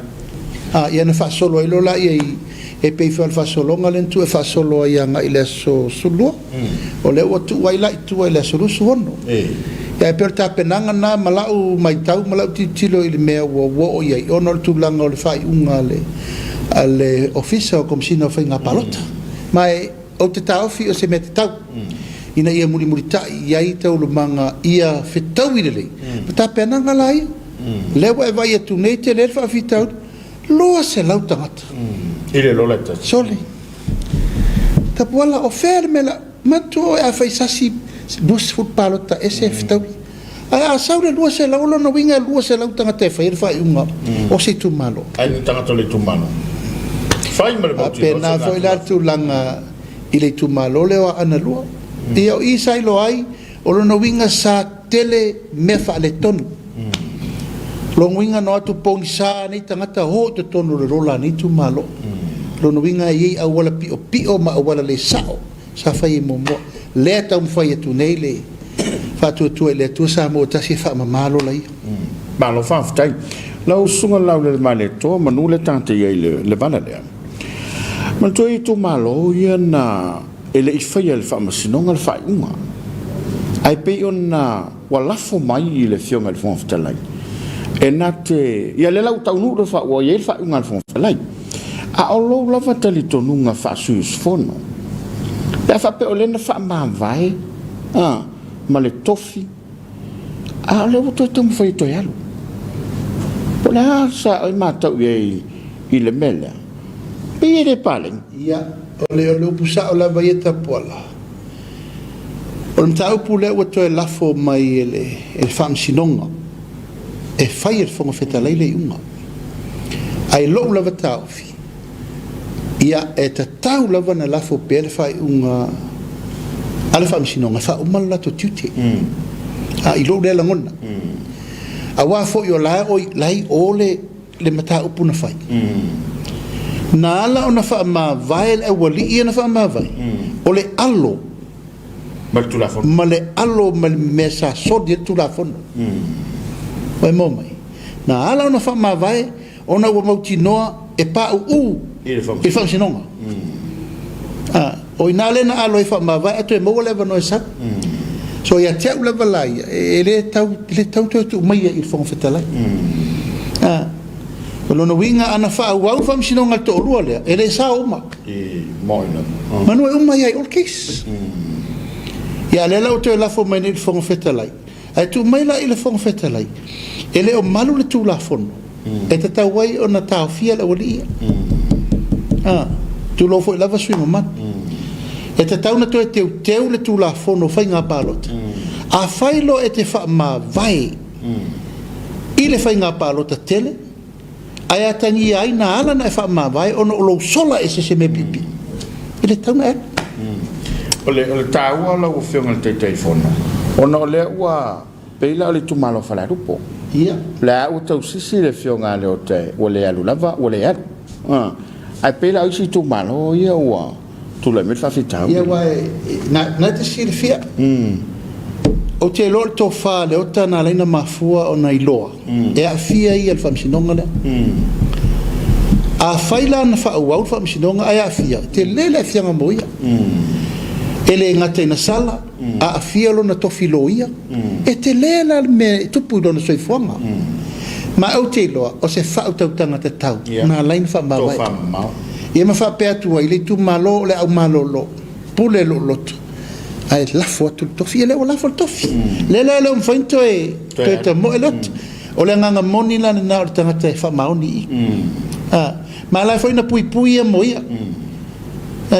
A, ia na faasolo ai loa laia i, e pei foi o le faasologa lea na tuu e faasolo ai agai i le aso 12. O lea ua tuu ai la i tua i le aso 26. Ia e pei o le tapenaga lena ma lau matau ma lau tilotilo i le mea ua oo i ai ona o le tulaga o le faaiuga a le, a le Ofisa o Komesina o Faiga Palota. Ma e ou te taofi o se mea tatau ina ia mulimulitai i ai taualumaga ia fetaui lelei ma tapenaga la ia. Lea ua e vaai atu nei tele le faafitauli, 200 tagata. I le lola e tasi. Sole. Tapuala, o fea le mea la, manatua oe a fai sasi 20 palota ese e fetaui. Ae a sau le 200, o lona uiga e 200 tagata e faia le faaiuga o se itumalo. Ai ni tagata o le itumalo. Fai ma le mautinoa. Faapena foi la le tulaga i le itumalo lea o Aana 2. Ia o i sa iloa ai, o lona uiga sa tele mea faaletonu. Lona uiga na o atu pogisa nei tagata o i totonu o le lola a nei itumalo. Lona uiga e i ai auala piopio ma auala le sao sa fai ai muamua. Lea e taumafai atu nei le Faatuatua i le Atua Samoa Tasi e faamama lola ia. Malo faafetai. Lau Susuga Laulelemailetoa manu le tagata i ai i le vala lea. Manatua i itumalo ia na e le i faia e le Faamasinoga le faaiuga, ae pei ona ua lafo mai i le Afioga i le Fofoga Fetalai, e na te, ia lea la ua taunuu le fa, ua i ai le faaiuga a le Fofoga Fetalai. A o lou lava talitonuga faa-sui usufono, pe a faapea o lea na faamavae, a, ma le tofi, a o lea ua toe taumafai e toe alu. Po o le a sa e matau i ai i le mea lea? Pei e le paleni. Ia, o le, o le upu sao lava ia Tapuala, o le mataupu lea ua toe lafo mai e le, e le Faamasinoga e fai e le Fofoga Fetalai le iuga. Ae i lou lava taofi, ia, e tatau lava ona lafo pea le faaiuga a le Faamasinoga e faauma le latou tiute. A i lou lea lagona. Aua foi o la e, la e i o le, le mataupu na fai. Na ala ona faamavae le aualii ia na faamavae, o le alo ma le Tulafono. Ma le alo ma le mea sa soli ai le Tulafono. Ua e maua mai? Na ala ona faamavae ona ua mautinoa e pauu i le Faamasinoga. O i ina lea na alo ai faamavae ae toe maua le avanoa e sau. So ia te au lava la ia, e le tatau, e le tatau toe tuu maia i le Fofoga Fetalai. O lona uiga ana faaauau le Faamasinoga a le toalua lea, e le sao uma. Manu e uma ai i all case. Ia a o lea la ua toe lafo mai nei i le Fofoga Fetalai, Ae tuu mai la i le Fofoga Fetalai, e le o malu le Tulafono e tatau ai ona taofia le aualii ia. A, tulou foi lava sui usufono mamalu. E tatau ona toe teuteu le Tulafono o Faiga Palota. Afai loa e te faamavae i le faiga palota tele, ae atagia ai na ala ona e faamavae ona o lou sola ese se mea piipii, e le tatau ona e alu. O le, o le taua lau Afioga i le Taitaifono, ona o lea ua pei la o le itumalo o Falealupo. Ia. O lea ua tausisi le Afioga a Leota ua le alu lava, ua le alu. Ae pei la o isi itumalo ia ua tulai mai le faafitauli. Ia aua na, na te silafia. Ou te iloa o le tofa a Leota na ala ai ona mafua ona iloa e aafia ia i le faamasinoga lea. Afai la na faaauau le faamasinoga ae aafia, e tele le aafiaga mo ia. E le gata ina sala, aafia lona tofi loia, e tele la le mea e tupu i lona soifuaga. Ma ou te iloa o se faautautaga tatau na ala ai ona faamavae. Ia ma faapea atu ai le itumalo o le au malolo, pule lou loto, ae lafo atu le tofi. Ia lea ua lafo le tofi. Lea la e le o mafai ona toe, toe tamoe loto. O le agaga moni la lena o le tagata e faamaoni i i. Ma la e foi na puipui ia mo ia.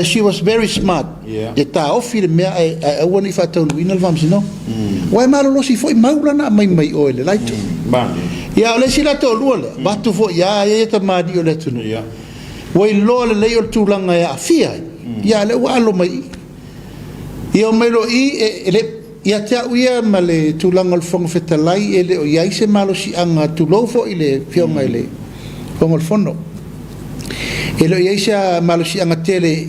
She was very smart. E taofi le mea ae, ae aua ne i faataunuuina le faamasinoga. Aua e malolosi foi mau la na aumai mai o e le la itu. Ia o le isi la toalua lea, avatu foi ia ia tamalii o le atunuu. Ua iloa lelei o le tulaga e aafia ai. Ia a o lea ua alo mai i. Ia omai loa i i, e, e le, ia te au ia ma le tulaga o le Fofoga Fetalai e le o i ai se malosiaga, tulou foi le Afioga i le Fofoga o le Fono, e le o i ai se malosiaga tele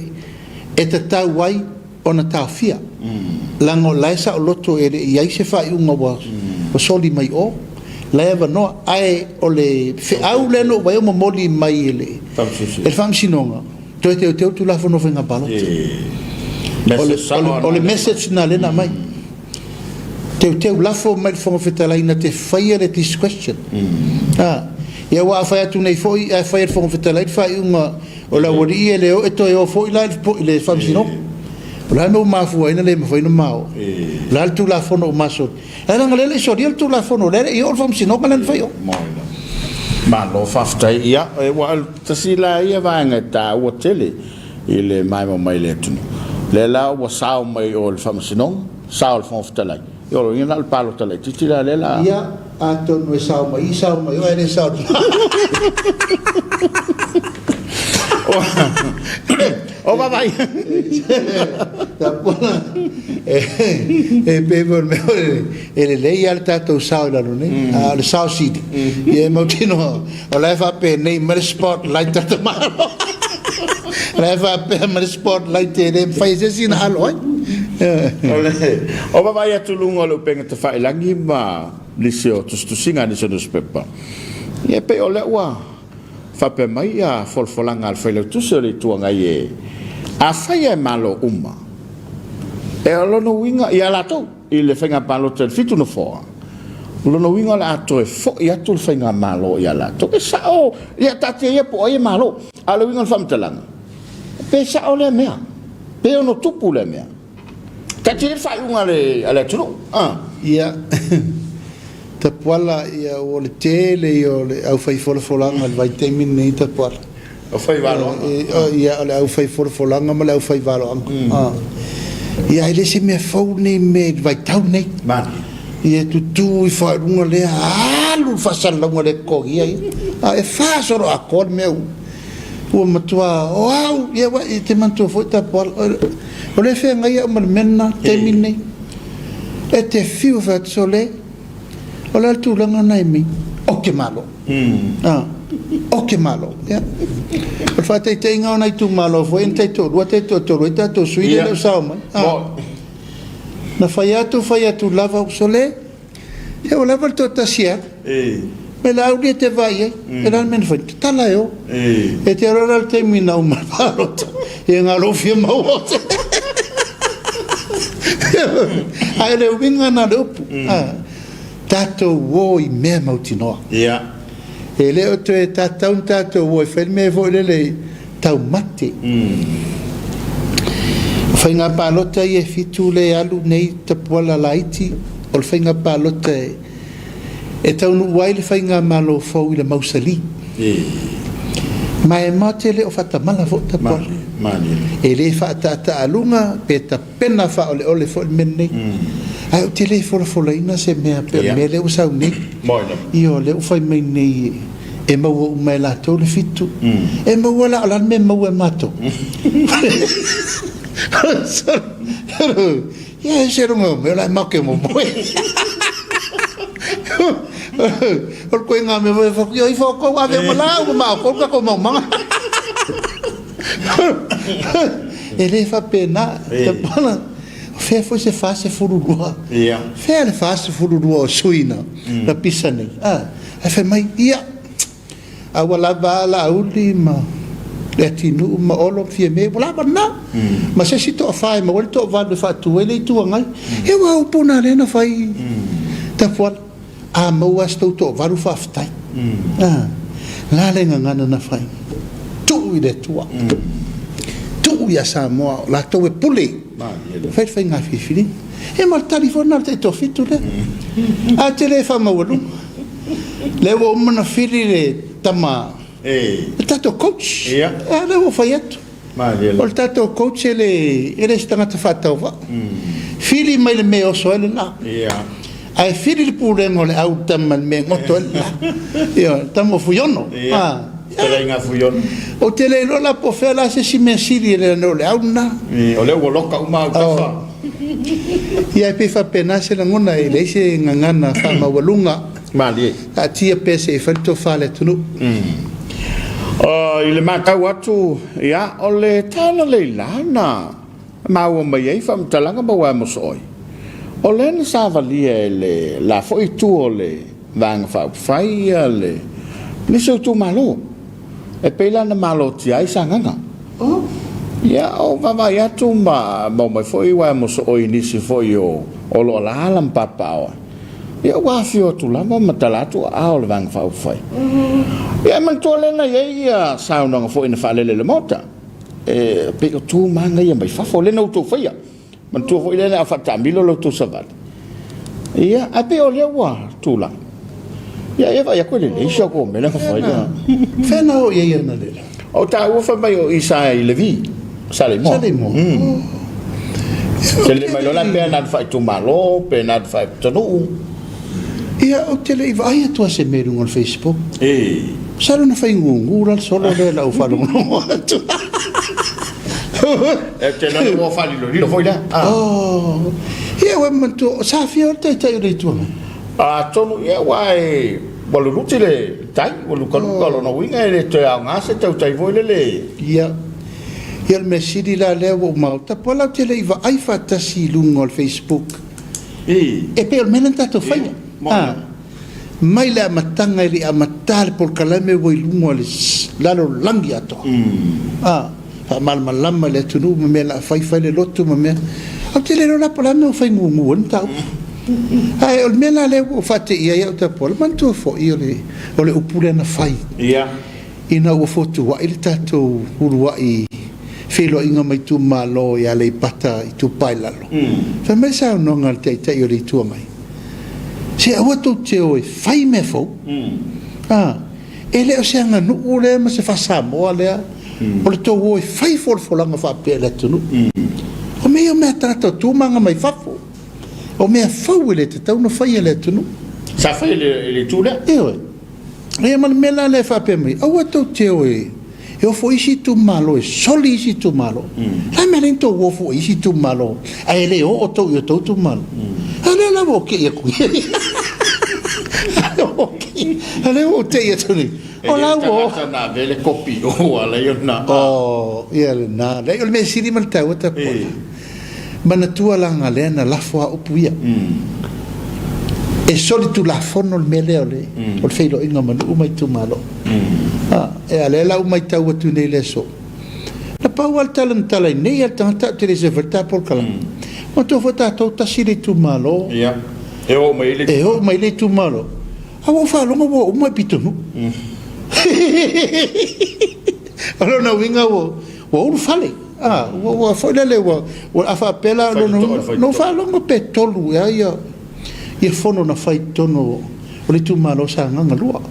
e tatau ai ona taofia, leaga o la e saoloto e le i ai se faaiuga ua soli mai o, la e avanoa. Ae o le feau lea na ou vaai o momoli mai e le Faamasinoga, toe teuteu le Tulafono o Faiga Palota. O le message lena lea na aumai. Teuteu, lafo mai i le Fofoga Fetalai na te faia le discretion. Ia aua a fai atu nei foi ae fai e le Fofoga Fetalai le faaiuga o le aualii e le o e toe o foi la i le Faamasinoga. O le a le mea ua mafua ai ona le mafai ona ma o? O le a le Tulafono ua ma soli? Ae leaga o lea e le i solia le Tulafono, o lea e le i oo le Faamasinoga lea na fai o. Malo faafetai. Ia, ua tasi la ia vaega e taua tele i le maemo mai le atunuu. Lea la ua sao mai o le Faamasinoga, sao le Fofoga Fetalai. Ia o lona uiga na o le palota laitiiti la lea la. Ia, atonu e sao mai i, sao mai o, ae le sao i O vaavaai. Tapuala, e pei foi o le mea e lelei lava le tatou sao i lalo nei, a o le sao sili, ia e mautinoa o la e faapenei mai le spotlight a le tamaloa. O la e faapea mai le spotlight e le mafai e se isi ona alo ai. O vaavaai atu i luga o le upega tafailagi ma nisi o tusitusiga a nisi o nusipepa, ia e pei o lea ua faapea mai ia folafolaga a le Failautusi o le Itu Agai e, afai e malo uma, e o lona uiga ia latou i le faiga palota i le 7 nofoa, o lona uiga o le a toe foi atu le faigamalo ia latou. E sao, ia taatia ia po o ai e malo, a o le uiga o le faamatalaga, pe sao lea mea, pe ono tupu lea mea. Taatia ia le faaiuga a le atunuu. Ia, Tapuala, ia ua le tele ia o le aufai folafolaga i le vaitaimi lenei Tapuala. Aufai valoaga. Ia, o le aufai folafolaga ma le aufai valoaga. Ia, e le se mea fou lenei mea i le vaitau lenei. Ia, e tutu ifo lava i luga lea, alu le faasalalauga le totogia ia. A e faasoloatoa le mea ua matua, o au, ia, e te manatua foi Tapuala, o lea e feagai au ma le mea lena i le taimi lenei. E te fiu e fai atu, sole, o le a le tulaga lena e mei? Ou te malo. Ou te malo. Ia. O le faataitaiga o nai itumalo foi na taitoalua, taitoatolu ai tatou sui usufono lea e le o sao mai. Na fai atu, fai atu lava, sole, ia ua lava le toatasi e alu. Me Laauli e te vaai i ai, e le a le mea na fai, tatala e o. E te alu la le taimi na uma le palota, ia na o lou fia maua o te. Ae o le uiga na o le upu, tatou o i mea mautinoa. E le o toe tatau ona tatou o e fai le mea foi lele i taumate. O faiga palota ia e fitu lea e alu nei Tapuala laiti, o le faiga palota e e taunuu ai le faigamalo fou i le mausali. Ma e matou te le o faatamala foi Tapuala. E le faataataaluga pe tapena faaoleole foi le mea lenei. Ae ou te le folafolaina se mea pei o le mea lea ua sau nei. Ia o lea ua fai mai nei e maua uma e latou le fitu. E maua la, o le a le mea e maua e matou? Ia e ese luga o mea la e make momoe. O le koinga mea foi e whaku, ia ifo kou ave uma la uma ma kou ka kou maumaga. E le faapena, te pala, fea foi se 42. Ia. Fea le 42 o sui na, na pisa nei. Ah, ae fai mai, ia, A ua lava a Laauli ma Leatinuu ma Olo ma Fiame, ua lava lena. Ma se isi toafa e maua ai le toavalu e faatu ai le Itu Agai. Ia aua o upu na lea na fai Tapuala, a maua lava si tou toavalu faafetai. A, la le gagana na fai, tuu i le Atua, tuu ia Samoa o latou e pule, fai le faiga filifiliga. Ia ma le tali foi lena o le taitoafitu lea. Ae ou te le faamaualuga. Lea ua uma ona fili le tama, le tatou coach. Ia. Lea ua fai atu. O le tatou coach e le, e le se tagata faatauvaa. Fili mai le mea e oso ai le la. Ia. Ae fili le pulega o le au tama i le mea e goto ai le la. Ia, le tama o Fuiono. Ia. Fetalaiga a Fuiono. Ou te le iloa la po o fea la se isi mea sili e le o le au lena. O lea ua loka uma autafa. Ia e pei faapena se lagona, e leai se gagana faamaualuga. Malie. Taatia pea se i fai le tofa a le atunuu. I le matau atu, ia, o le talalei la na maua mai ai faamatalaga ma uaea mosooi, o lea na savalia e le la foi itu o le Vaega Faaupufai ia le nisi o itumalo. E pei la na malotia ai Sagaga. Ia, o vaavaai atu ma maua mai foi uaea mosooi i nisi foi o lo o alaala ma papaaao ai. Ia ua afio atu lava ma tala atu aao o le Vaega Faaupufai. Ia, e manatua lea na i ai ia saunoaga foi na faalele i le Maota, e pei o tu ma aga ia mai fafo, lea na outou faia. Manatua foi lea a faataamilo la outou savali. Ia, ae pei o lea ua tulaga. Ia, ia vaai atu e lelei si au mea lea na fai. Fea na oo i ai ana lela? O taua fai mai o i sa i Levi, Saleimoa. Saleimoa. Tele mai loa la pe na faaitumalo, pe na faaipitanuu. Ia, ou te le i vaai atu lava i se mea i luga o le Facebook. E. Masalo na fai gugu la le solo lea i lau faalogologo atu. E te lalo ua faalilolilo foi lea. Ah. Oh. Ia, ua manatua, sa afio le taitai o le Itu Agai. Atonu, ia, ua e, ua luluti le tai, ua lukaluka, oh. Lona uiga e le toe aoga se tautai foi lele. Ia. Ia, o le mea sili la lea ua ou maota, po la ou te le i vaai faatasi i luga o le Facebook. E pei o le mea lea na tatou faia. Mai le amataga e le i amata le polokalame ua i luga o le lalolagi atoa. Faamalamalama i le atunuu ma mea o le a fai, fai le lotu ma mea. Ou te le iloa la po o le a le mea ua fai gugu ai le mataupu. Ae o le mea la lea ua ou faateia ai au tapuala, manatua foi o le upu lea na fai. Ina ua fotuai le tatou uluai feiloaiga ma itumalo i Aleipata Itupa i Lalo, fai mai le saunoaga a le Taitai o le Itu Agai, Se aua tou te o e fai mea fou. A, e le o se aganuu lea ma se faa-Samoa lea, o le tou o e fai folafolaga faapea i le atunuu. O mea ia o mea a tagata o tu ma aga mai fafo. O mea fou e le tatau ona faia e le atunuu. Sa fai e le itu lea? Ioe. Ia ma le mea la lea e faapea mai, aua tou te o e ofo i isi itumalo, e soli isi itumalo. O le a le mea lea na tou ofo ai i isi itumalo ae le oo tou i o tou itumalo? A o lea la ua ou te'i atu nei. A o lea ua ou te'i atu nei. O la ua o. E le tagata na ave le kopi ua ala ai ona. Oh, ia lena. Leai, o le mea sili ma le taua tapuai. Manatua laga lea na lafo a upu ia. E solitulafono le mea lea o le, mm. o le feiloaiga ma nuu ma itumalo. Mm. Ah, e a lea la ua matau atu nei le aso. Na pau lava le tala na tala ai nei a le tagata ou te le sefa i le ta polokalame. Mm. Manatua foi tatou tasi le itumalo. Ia. E oo mai le E oo mai le itumalo. A ua ou faalogo ua uma i pitonuu. Mm. O lona uiga ua ua ulufale. Ah, ua ua foi lele ua ua a faapea la lona uiga. Na ou faalogo pe tolu ea ia ia fono na fai i totonu o le itumalo o Sagaga 2.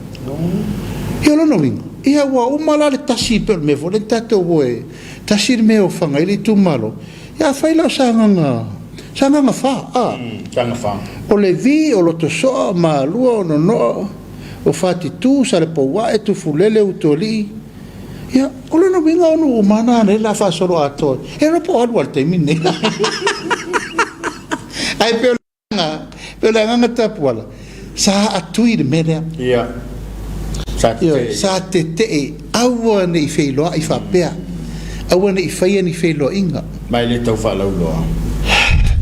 Ia o lona uiga, ia ua uma la le tasi pei o le mea foi lea na tatou o e tasi le mea e ofaga ai le itumalo. Ia afai la o Sagaga, Sagaga 4, a. Sagaga 4. O Levi, o Lotosoa, o Malua, o Nonoa, o Fatitu, Salepouae, Tufulele, Utualii. Ia, o lona uiga o nuu uma na lea o le a faasolo atoa. E iloa po o alu lava i le taimi lenei. Ae pei o Pei o le agaga tapuala, sa atui le mea lea. Ia. Sa tetee. Ioe, sa tetee, aua ne i feiloai faapea, aua ne i faia ni feiloaiga. Ma e le tau faalauiloa.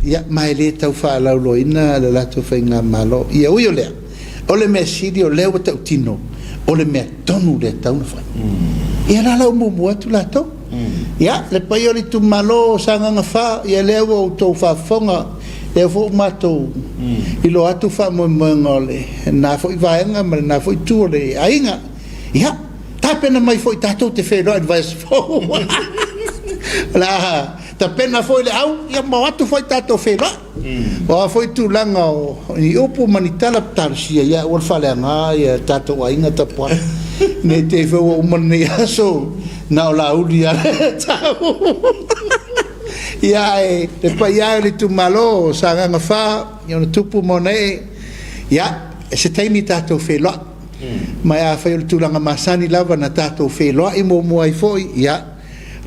Ia, ma e le tau faalauiloaina le latou faigamalo. Ia, ui o lea, o le mea sili o lea ua tautino, o le mea tonu lea e tatau ona fai. Ia la la ua muamua atu latou. Ia, le paia o le itumalo o Sagaga 4, ia lea ua outou faafofoga, lea foi ua matou iloa atu faamoemoega o lena foi vaega ma lena foi itu o le aiga. Ia, tapena mai foi tatou te feiloai i le vaiaso fou. O le a tapena foi le au, ia ma o atu foi tatou feiloai. O a foi tulaga o ni upu ma ni tala talosia, ia aua le faaleaga ia tatou aiga tapuai. Ne i te i foi ua uma lenei aso na o Laauli lava le tau. Ia ae le paia e o le itumalo o Sagaga 4 i ona tupu ma ona ee, ia se taimi tatou feiloai. Ma afai o le tulaga masani lava na tatou feiloai muamua ai foi, ia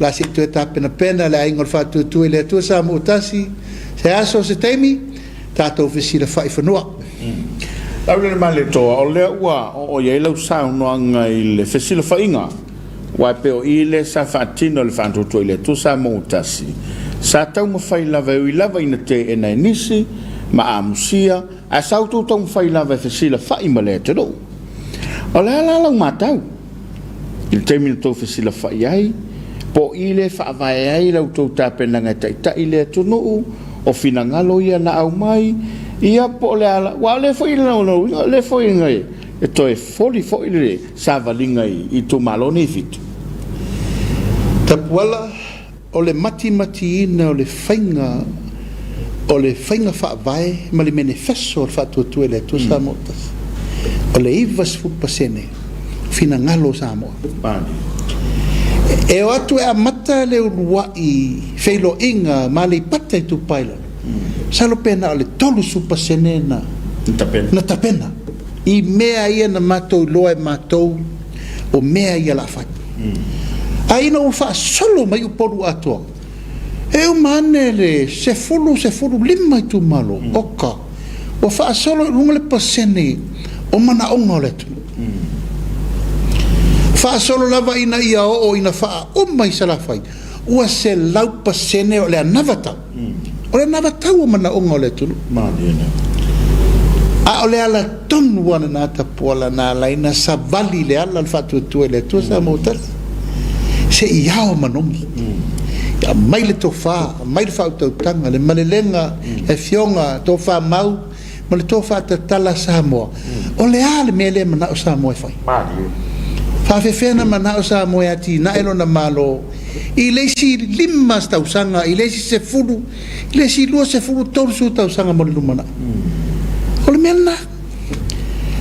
La se i toe tapenapena le aiga o le Faatuatua i le Atua Samoa Tasi, se aso, se taimi, tatou fesilafai fanua. Laulelemailetoa, o lea ua oo i ai lau saunoaga i le fesilafaiga, aua e pei o i lea sa faatino e le Faatuatua i le Atua Samoa Tasi, sa taumafai lava e ui lava ina teena e nisi ma amusia, ae sa outou taumafai lava e fesilafai ma le atunuu. O le a la lau matau? I le taimi na tou fesilafai ai, po o i lea e faavae ai la outou tapenaga e taitai le atunuu, o finagalo ia na aumai, ia po o le a la, aua o lea foi o lea foi e toe foli foi le savaliga i itumalo nei e fitu. Tapuala, O le matimatiina o le faiga o le faiga faavae ma le menefeso o le Faatuatua i le Atua Samoa Tasi, o le 90% finagalo o Samoa. E o atu e amata le uluai feiloaiga ma Aleipata Itupa i Lalo, masalo pe na o le 30% na tapena i mea ia na matou iloa e matou o mea ia la fai. A ina ua faasolo mai Upolu atoa, e uma ane le sefulu, sefulu lima itumalo, oka, ua faasolo i luga le pasene o manaoga o le atunuu. Faasolo lava ina ia oo ina faauma i Salafai, ua 100% o le anavatau. O le anavatau o manaoga o le atunuu. A o le ala tonu lava lena tapuala na ala ai na savali i le ala o le faatuatua i le Atua Samoa Tasi, se i ao manogi. Ia aumai le tofa, aumai le faautautaga, le malelega, le afioga, tofa mau ma le tofa tatala a Samoa. O le a le mea lea e manao Samoa e fai? Faafefea na manao Samoa e atinae lona Malo i le isi 5 tausaga, i le isi 10, i le isi 20, 30 tausaga mo le lumanai? O le mea lena.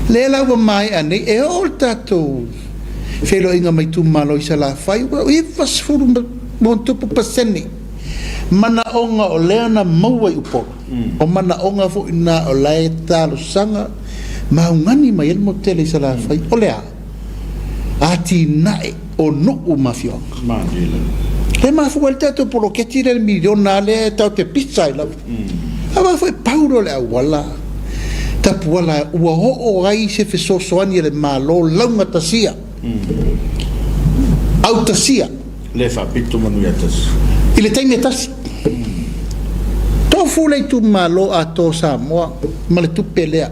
Lea la ua maea nei, e oo le tatou feiloaiga mai itumalo i Salafai, ua 90 ma ona tupu pasene manaoga o lea na maua i Upolu. O manaoga foi na o la e talosaga ma augani mai ai le motu tele i Salafai, o le a? Atinae o nuu ma afioaga. Lea e mafua ai le tatou poloketi lea i le miliona lea e tatou te pisa ai lava. Aua foi pau lea o le auala tapuala ua oo ai se fesoasoani a le Malo laugatasia, autasia. Le faapito manuia tasi. I le taimi e tasi. Tofu le itumalo atoa o Samoa. ma le tupe lea.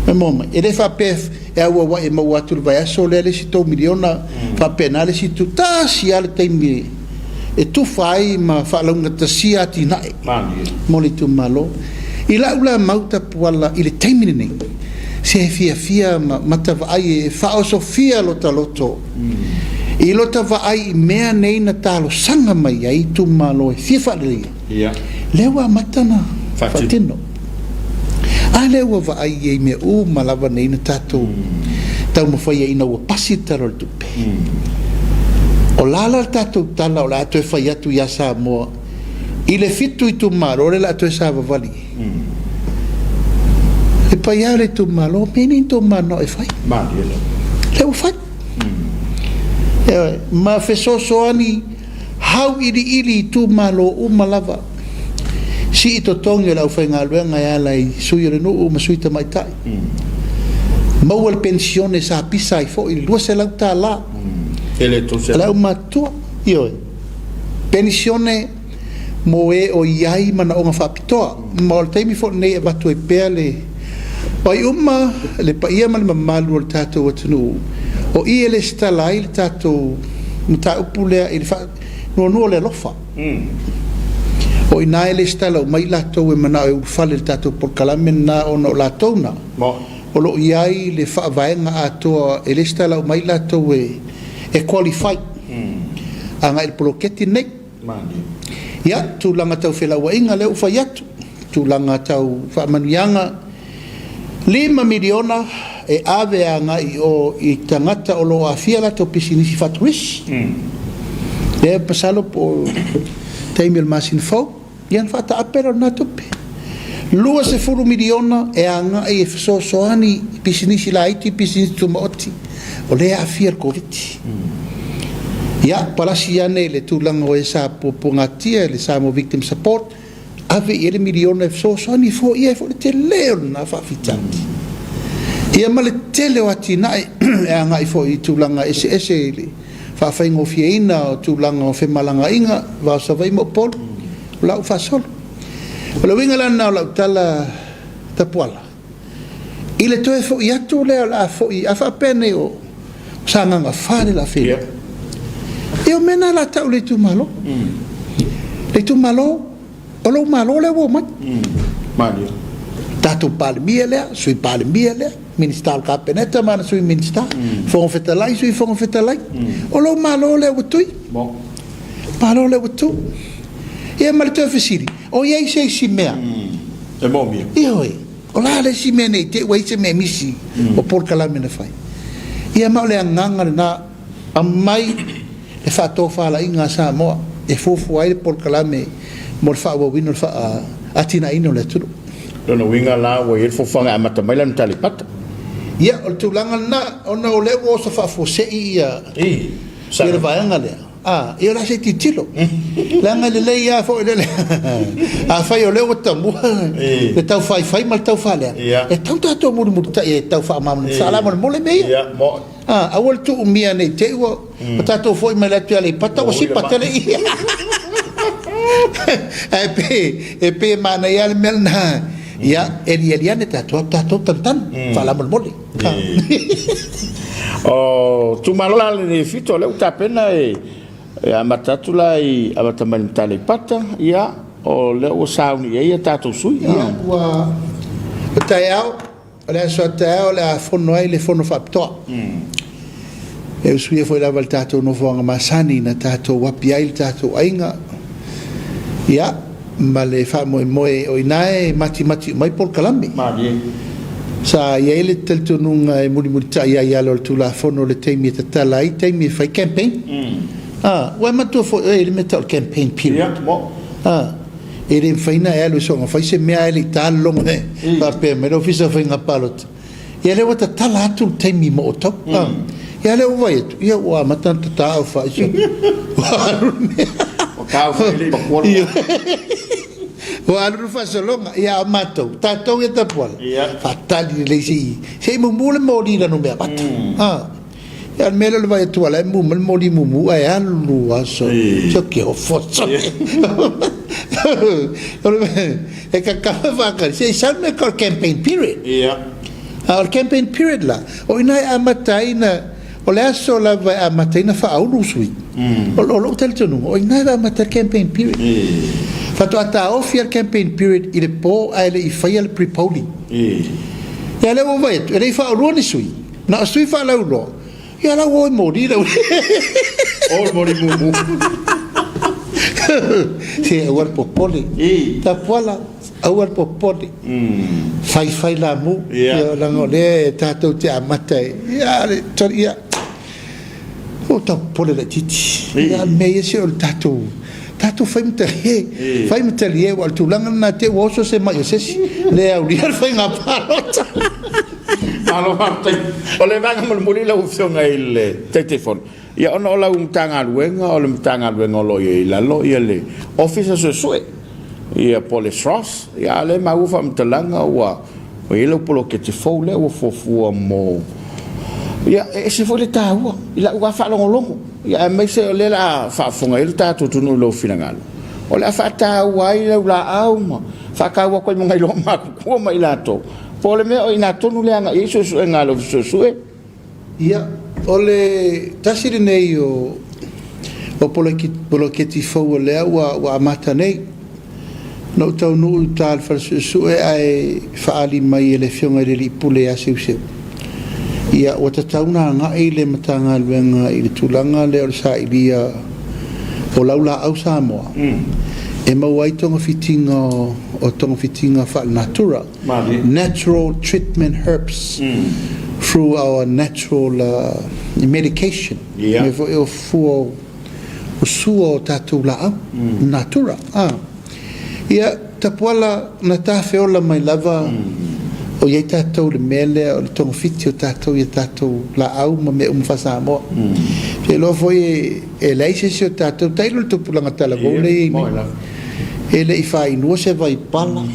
E moa mai. E le faapea e auauai e maua atu i le vaiaso lea le isi $3 miliona, faapena le isi itu. Tasi lava le taimi e tufa ai ma faalaugatasia atinae mo le itumalo. I lau la mau tapuala i le taimi lenei, se e fiafia ma matavaai e faaosofia lota loto i lota vaai i mea nei na talosaga mai ai itumalo e fia faaleleia, lea ua amata ona faatino. A lea ua vaai i ai mea uma lava nei na tatou taumafaia ina ua pasi le Tala o le Tupe. O la la le tatou tala o le a toe fai atu ia Samoa i le fitu itumalo lea o le a toe savavali i ai. Le paia o le itumalo, mea nei na tou manao e fai. Lea ua fai. Ioe, ma fesoasoani hauiliili itumalo uma lava. Sii totogi o le aufaigaluega e ala i sui o le nuu ma sui tamaitai. Maua le penisione sa pisa ai foi le $200 a le aumatutua. Ioe, penisione mo e o i ai manaoga faapitoa. Ma o le taimi foi lenei e avatu ai pea le pai uma le paia ma le mamalu o le tatou atunuu, o i e lesitala ai le tatou mataupu lea i le faanoanoa o le alofa. O i ina e lesitala uma ai i latou e manao e ulufale i le tatou polokalame lena ona o latou na o lo o i ai le faavaega atoa e lesitala uma ai i latou e qualify agai i le poloketi lenei. Ia, tulaga tau felauaiga lea ua fai atu, tulaga tau faamanuiaga, $5 miliona e ave agai i o i tagata o lo o aafia latou pisinisi faaturisi. Lea masalo po o taimi o le masina fou, ia ona faataape lea o lena tupe. $20 miliona e agai e fesoasoani i pisinisi laiti, pisinisi tumaoti o lea e aafia i le Koviti. Ia, palasi ane i le tulaga o e sa puapuagatia i le Samoa Victim Support, ave i ai le miliona e fesoasoani e foia ai foi le tele o lena faafitauli. Ia ma le tele o atinae e agai foi i tulaga eseese i le faafaigofieina o tulaga o femalagaaiga, va o Savaii ma Upolu, o la ua faasolo. O le uiga la lena o lau tala tapuala, i le toe foi atu lea o le a foi, a faapea nei o Sagaga 4 lea o le a feiloai. Ia o mea na o le a tau i le itumalo. Le itumalo, o lou malo lea ua omai. Tatou Palemia lea, Sui Palemia lea, Minisita o le Kapeneta ma ana Sui Minisita, Fofoga Fetalai, Sui Fofoga Fetalai. O lou malo lea ua tui. Malo lea ua tu. Ia ma le toe fesili, o i ai se isi mea? E manaomia. Ioe. O le a le isi mea ne i te i ua i ai se mea misi o polokalame na fai? Ia ma o le agaga lena, aumai le faatofalaiga a Samoa e fuafua ai le polokalame mo le faaauauina o le atinaeina o le atunuu. Lona uiga la ua i ai le fuafuaga e amata mai lana taleipata. Ia, o le tulaga lena, ona o lea ua oso faafuasei ia le vaega lea. A, ia o le a se i tilotilo. Leaga e lelei lava foi lele. Afai o lea ua tamua le tau faifai ma le tau faalea, e tatau tatou mulimulitai e tau faamalamalama faalamolemole mea ia. A, aua le tuumia ne i te i ua tatou foi mai le atu i Aleipata ua sipa tele ia. Ae pei e pei e manaia lava le mea lena. Ia, elieli ane tatou, tatou tanutanu faalamolemole. O itumalo la lenei Fito, o lea ua tapena e amata atu la i amata mai le Aleipata, ia o lea ua sauni i ai a tatou sui. Ia, ua o taeao, o le aso a taeao o le a fono ai le fono faapitoa. E usuia foi lava le tatou nofoaga masani na tatou api ai le tatou aiga. Ia, ma le faamoemoe o i ina e matimati uma ai polokalame. Malie. Sa i ai le talitonuga e mulimulitai ai i ala o le Tulafono le taimi e tatala ai taimi e fai campaign. A, ua e manatua foi oe i le mea tau o le campaign period. Ia, mo. A, e le mafai ona e alu e soona fai se mea ae le i ta le logo e faapea mai le Ofisa o Faiga Palota. Ia lea ua tatala atu le taimi mo outou. Mm. Ia lea ua vai atu, ia ua amata ona tata au faaisa. Ua alu le mea. Ua tau foi le matua le Ua alu le faasologa, ia a o matou, tatou ia tapuala, Ia. faatali lelei se i, se i mumu le moli i lana mea avatu. Mm. Ah. Ia, o le mea lea o le vaai atu o la e mu mai le moli mumu ae alu lava sole. Se ofo sole. E kakama faatali, se i sau le mea o le campaign period. A o le campaign period la, o i ina e amata ai na, o le aso lava e amata ai na faaulu sui. O lou talitonuga, o i ina e amata ai le campaign period. Faatoa taofi lava le campaign period i le po ae le i faia le pre-polling. Ia lea ua ou vaai atu, e le i faaulua ni sui, na o sui faalauiloa. Ia la ua o i moli le O le moli mumu. Se aua le popole. Tapuala, aua le popole. Fai fai lamu. Ia leaga o lea e tatou te amata i ia le ia. Ua tau popole laitiiti. Ia mea ia se o le tatou tatou fai ma talie. Fai ma talie aua o le tulaga lena te i ua oso se mai o se isi le aulia le faiga palota. Malo faafetai. O le vaega mulimuli lau Afioga i le Taitaifono, ia ona o lau Matagaluega o le Matagaluega o lo o i ai i lalo ia le Ofisa Suesue, ia po o le SROS, ia a o lea e maua faamatalaga ua i ai lau poloketi fou lea ua fuafua mo, ia e ese foi le taua i lau lava faalogologo, ia aemaise o lea o le a faafofoga i ai le tatou atunuu i lou finagalo, o le a faataua ai lau laau ma faataua atu ai ma nai loomatutua ma i latou. Po o le mea o i ina tonu lea e agai i ai suesuega a le Ofisa Suesue? Ia, o le tasi lenei o poloketi fou o lea ua amata nei. Na ou taunuu i uta i le fale suesue ae faaali mai e le Afioga i le Alii Pule ia Seuseu, ia ua tatau ona agai le Matagaluega i le tulaga lea o le sailia o laulaau Samoa e maua ai togafitiga o togafitiga faalenatura. Natural treatment herbs through our natural medication mea foi o fua o sua o tatou laau natura ia Tapuala na tafeola mai lava o iai tatou le mea lea o le togafiti o tatou ia tatou laau ma mea uma faa-Samoa te iloa foi e leai se isi o tatou tailo le tupulaga talavou lea iai nei e le i faainua se vaipala.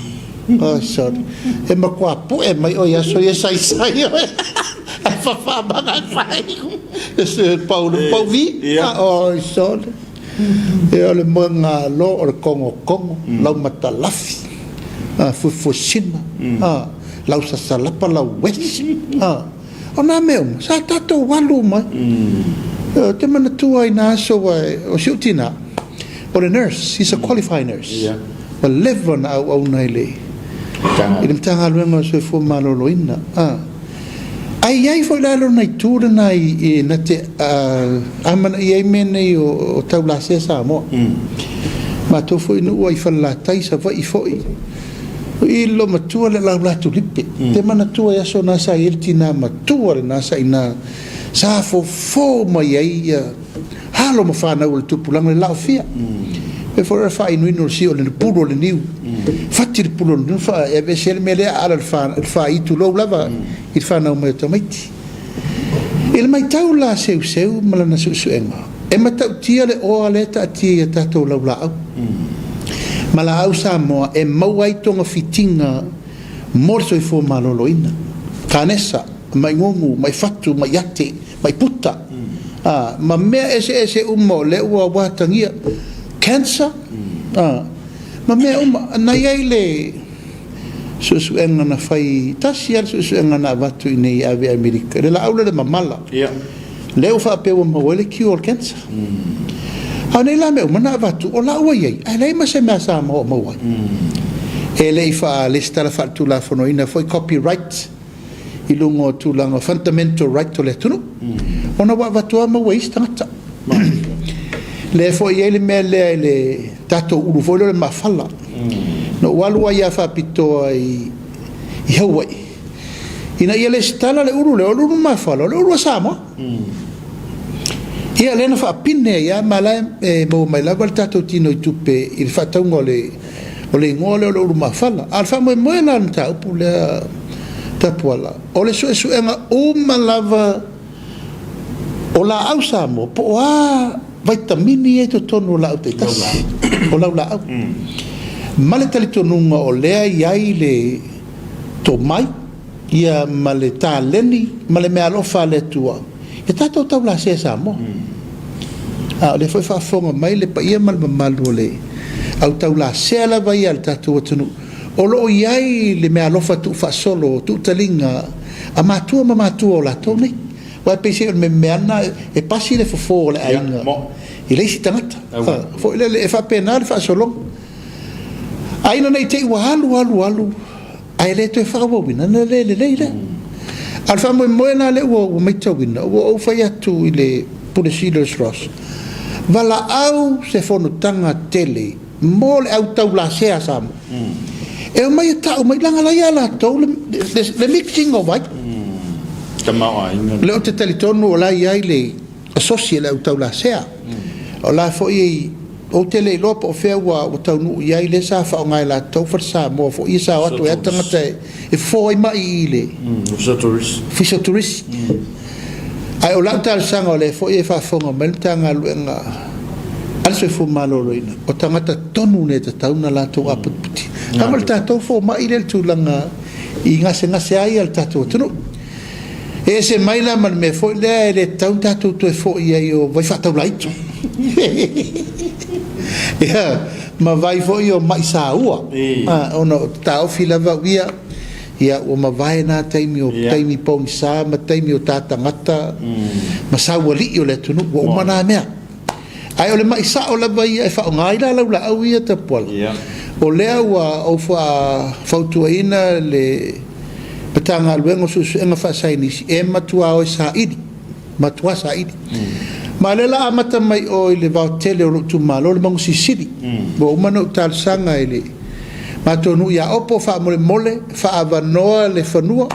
Oh sorry. E matua pu'e mai oe i aso ia saisai oe. Ae fafaamaga e fai. E se pau le pau vi. Oh sorry. E o le moegalo o le kogokogo, lau matalafi, fuefuesina, lau sasalapa, lau uesi. O nā mea uma, sa tatou alu uma ai. Ou te manatua i nā aso ua, o si ou tinā, o le nurse, he's a qualified nurse. Ua leva ona auauna i le, i le Matagaluega o le Soifua Maloloina. Ae i ai foi la lona itu lena i, na te amanaia ai mea nei o taulasea Samoa. Matou foi nuu ai Falelatai, Savaii foi. I lo matua le laulatulipe. Te manatua i aso na sa i ai le tina matua lena sa ina sa fofo mai ai ia alo ma fanau o le tupulaga le laofia. E foi le faainuinu o le sio o le pulu o le niu. Fati le pulu o le niu fa e aveese le mea lea ala le fa le faai tulou lava i le fanau mai o tamaiti. I le matau la Seuseu ma lana suesuega, e matautia le oa lea e taatia i a tatou laulaau ma laau Samoa e maua ai togafitiga mo le soifua maloloina, kanesa, mai gugu, mai fatu, mai ate, mai puta, a, ma mea eseese uma o lea ua atagia, cancer, a, ma mea uma. Na i ai le suesuega na fai, tasi lava le suesuega na avatu i inei i ave i Amerika, i le laau lea o le mamala, lea ua faapea ua maua ai le cure o le cancer. A o nei la mea uma na avatu, o la ua i ai, ae leai ma se mea a Samoa o maua ai. E le i faalesitala faaletulafonoina foi copyright i luga o tulaga o fundamental right o le atunuu, ona ua avatu lava maua e isi tagata. Lea foi e i ai le mea lea i le tatou ulu foi lea o le mafala. Na ou alu ai lava faapitoa i Hawaii ina ia lesitala le ulu lea, o le ulu mafala, o le ulu a Samoa. Ia lea na faapine ai lava ma la e maua mai lava le tatou tino i tupe i le faatauga o le o le igoa lea o le ulu mafala. A o le faamoemoe la o le mataupu lea Tapuala, o le suesuega uma lava o laau Samoa po o a vaitamini ia i totonu o laau taitasi, o laulaau, ma le talitonuga o lea e i ai le tomai ia ma le taleni ma le meaalofa a le Atua. E tatou taulasea Samoa. A o lea foi e faafofoga mai le paia ma le mamalu o le au taulasea lava ia a le tatou atunuu, o lo o i ai le meaalofa tuufaasolo, tuutaliga a matua ma matua o latou nei. Aua e pei o le mea lava lena e pasi le fofo o le aiga i le isi tagata. Foi lele, e faapena le faasologa. Ae ina ne i te i ua alu alu alu ae le toe faaauauina, ona le lelei lea. A o le faamoemoe la lea ua matauina, ua ou fai atu i le Pule Sili o le SROS, valaau se fonotaga tele mo le au taulasea a Samoa. E omai e tau mai, leaga la ia latou le mixing o vai. Tamaoaiga. Lea ou te talitonu o la e i ai le asosi a le au taulasea. O la foi ou te le iloa po o fea ua taunuu i ai lea sa faaaoga e latou fale Samoa foi ia sa o atu ai lava tagata e fofo ai mai i le Ofisa o Turisi. Ae o lau talosaga o lea foi e faafofoga mai le Matagaluega a le Soifua Maloloina, o tagata tonu nei e tatau ona latou aputiputi. Leaga o le tatou fomai lea i le tulaga i gasegase ai le tatou atunuu. E ese mai la ma le mea foi lea e le tatau ona tatou toe foi ai o vai faataulaitu. Ia, ma vai foi o mai saua. Ona o taofi lava au ia, ia ua mavae na taimi o taimi pogisa ma taimi o ta tagata ma saualii o le atunuu, ua uma na mea. Ae o le ma'i sa'o lava ia e faaaoga ai la laulaau ia tapuala. O lea ua ou fautuaina le Matagaluega o Suesuega Faasaienisi e matuā o e saili, matuā saili. Ma o lea o le a amata mai o i le vaotele o lou itumalo, le Mauga Silisili. Ua uma ona ou talosaga i le matou nuu ia Opo, faamolemole, faaavanoa le fanua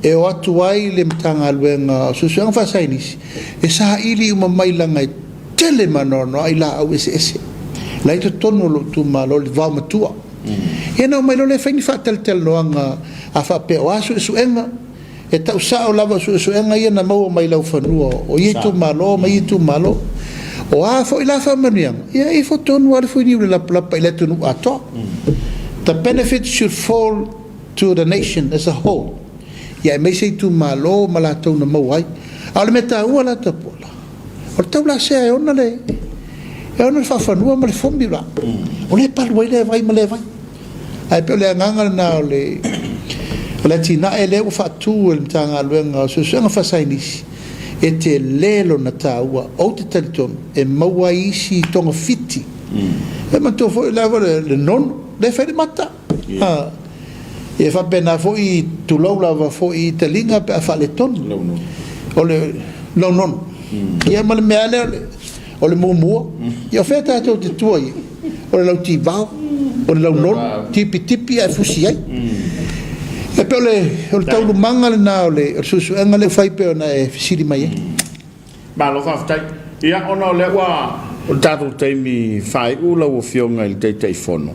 e o atu ai le Matagaluega o Suesuega Faasaienisi E saili uma mai leaga e tele ma anoanoai laau eseese la i totonu o lou itumalo i le vaomatua. Ia ona omai loa lea fai ni faatalatalanoaga a faapea o a suesuega, e tau sao lava o suesuega ia na maua mai laufanua o ia itumalo ma ia itumalo. O a foi la faamanuiaga, ia e ifo tonu lava le fuiniu i le lapalapa i le atunuu atoa. The benefits should fall to the nation as a whole. Ia aemaise itumalo ma latou na maua ai. A o le mea taua la Tapuala, o le taulasea e ona le e ona le faafanua ma le formula. O lea e palu ai lea vai ma lea vai. Ae pei o le agaga lena o le o le atinae lea ua faatu e le Matagaluega o Suesuega Faasaienisi e tele lona taua. Ou te talitonu e maua ai isi togafiti. E manatua foi lava le nonu lea e fai le mata. E faapena foi, tulou lava foi i taliga pe a faaletonu. O le launono. Ia ma le mea lea o le muamua. Ia o fea tatou te tua i ai? O le lautivao, o le launono, tipitipi ae fusi ai. E pei o le taualumaga lena o le suesuega lea ua fai pei ona e fesili mai ai. Malo faafetai. Ia ona o lea ua o le tatou taimi faaiu lau Afioga i le Taitaifono,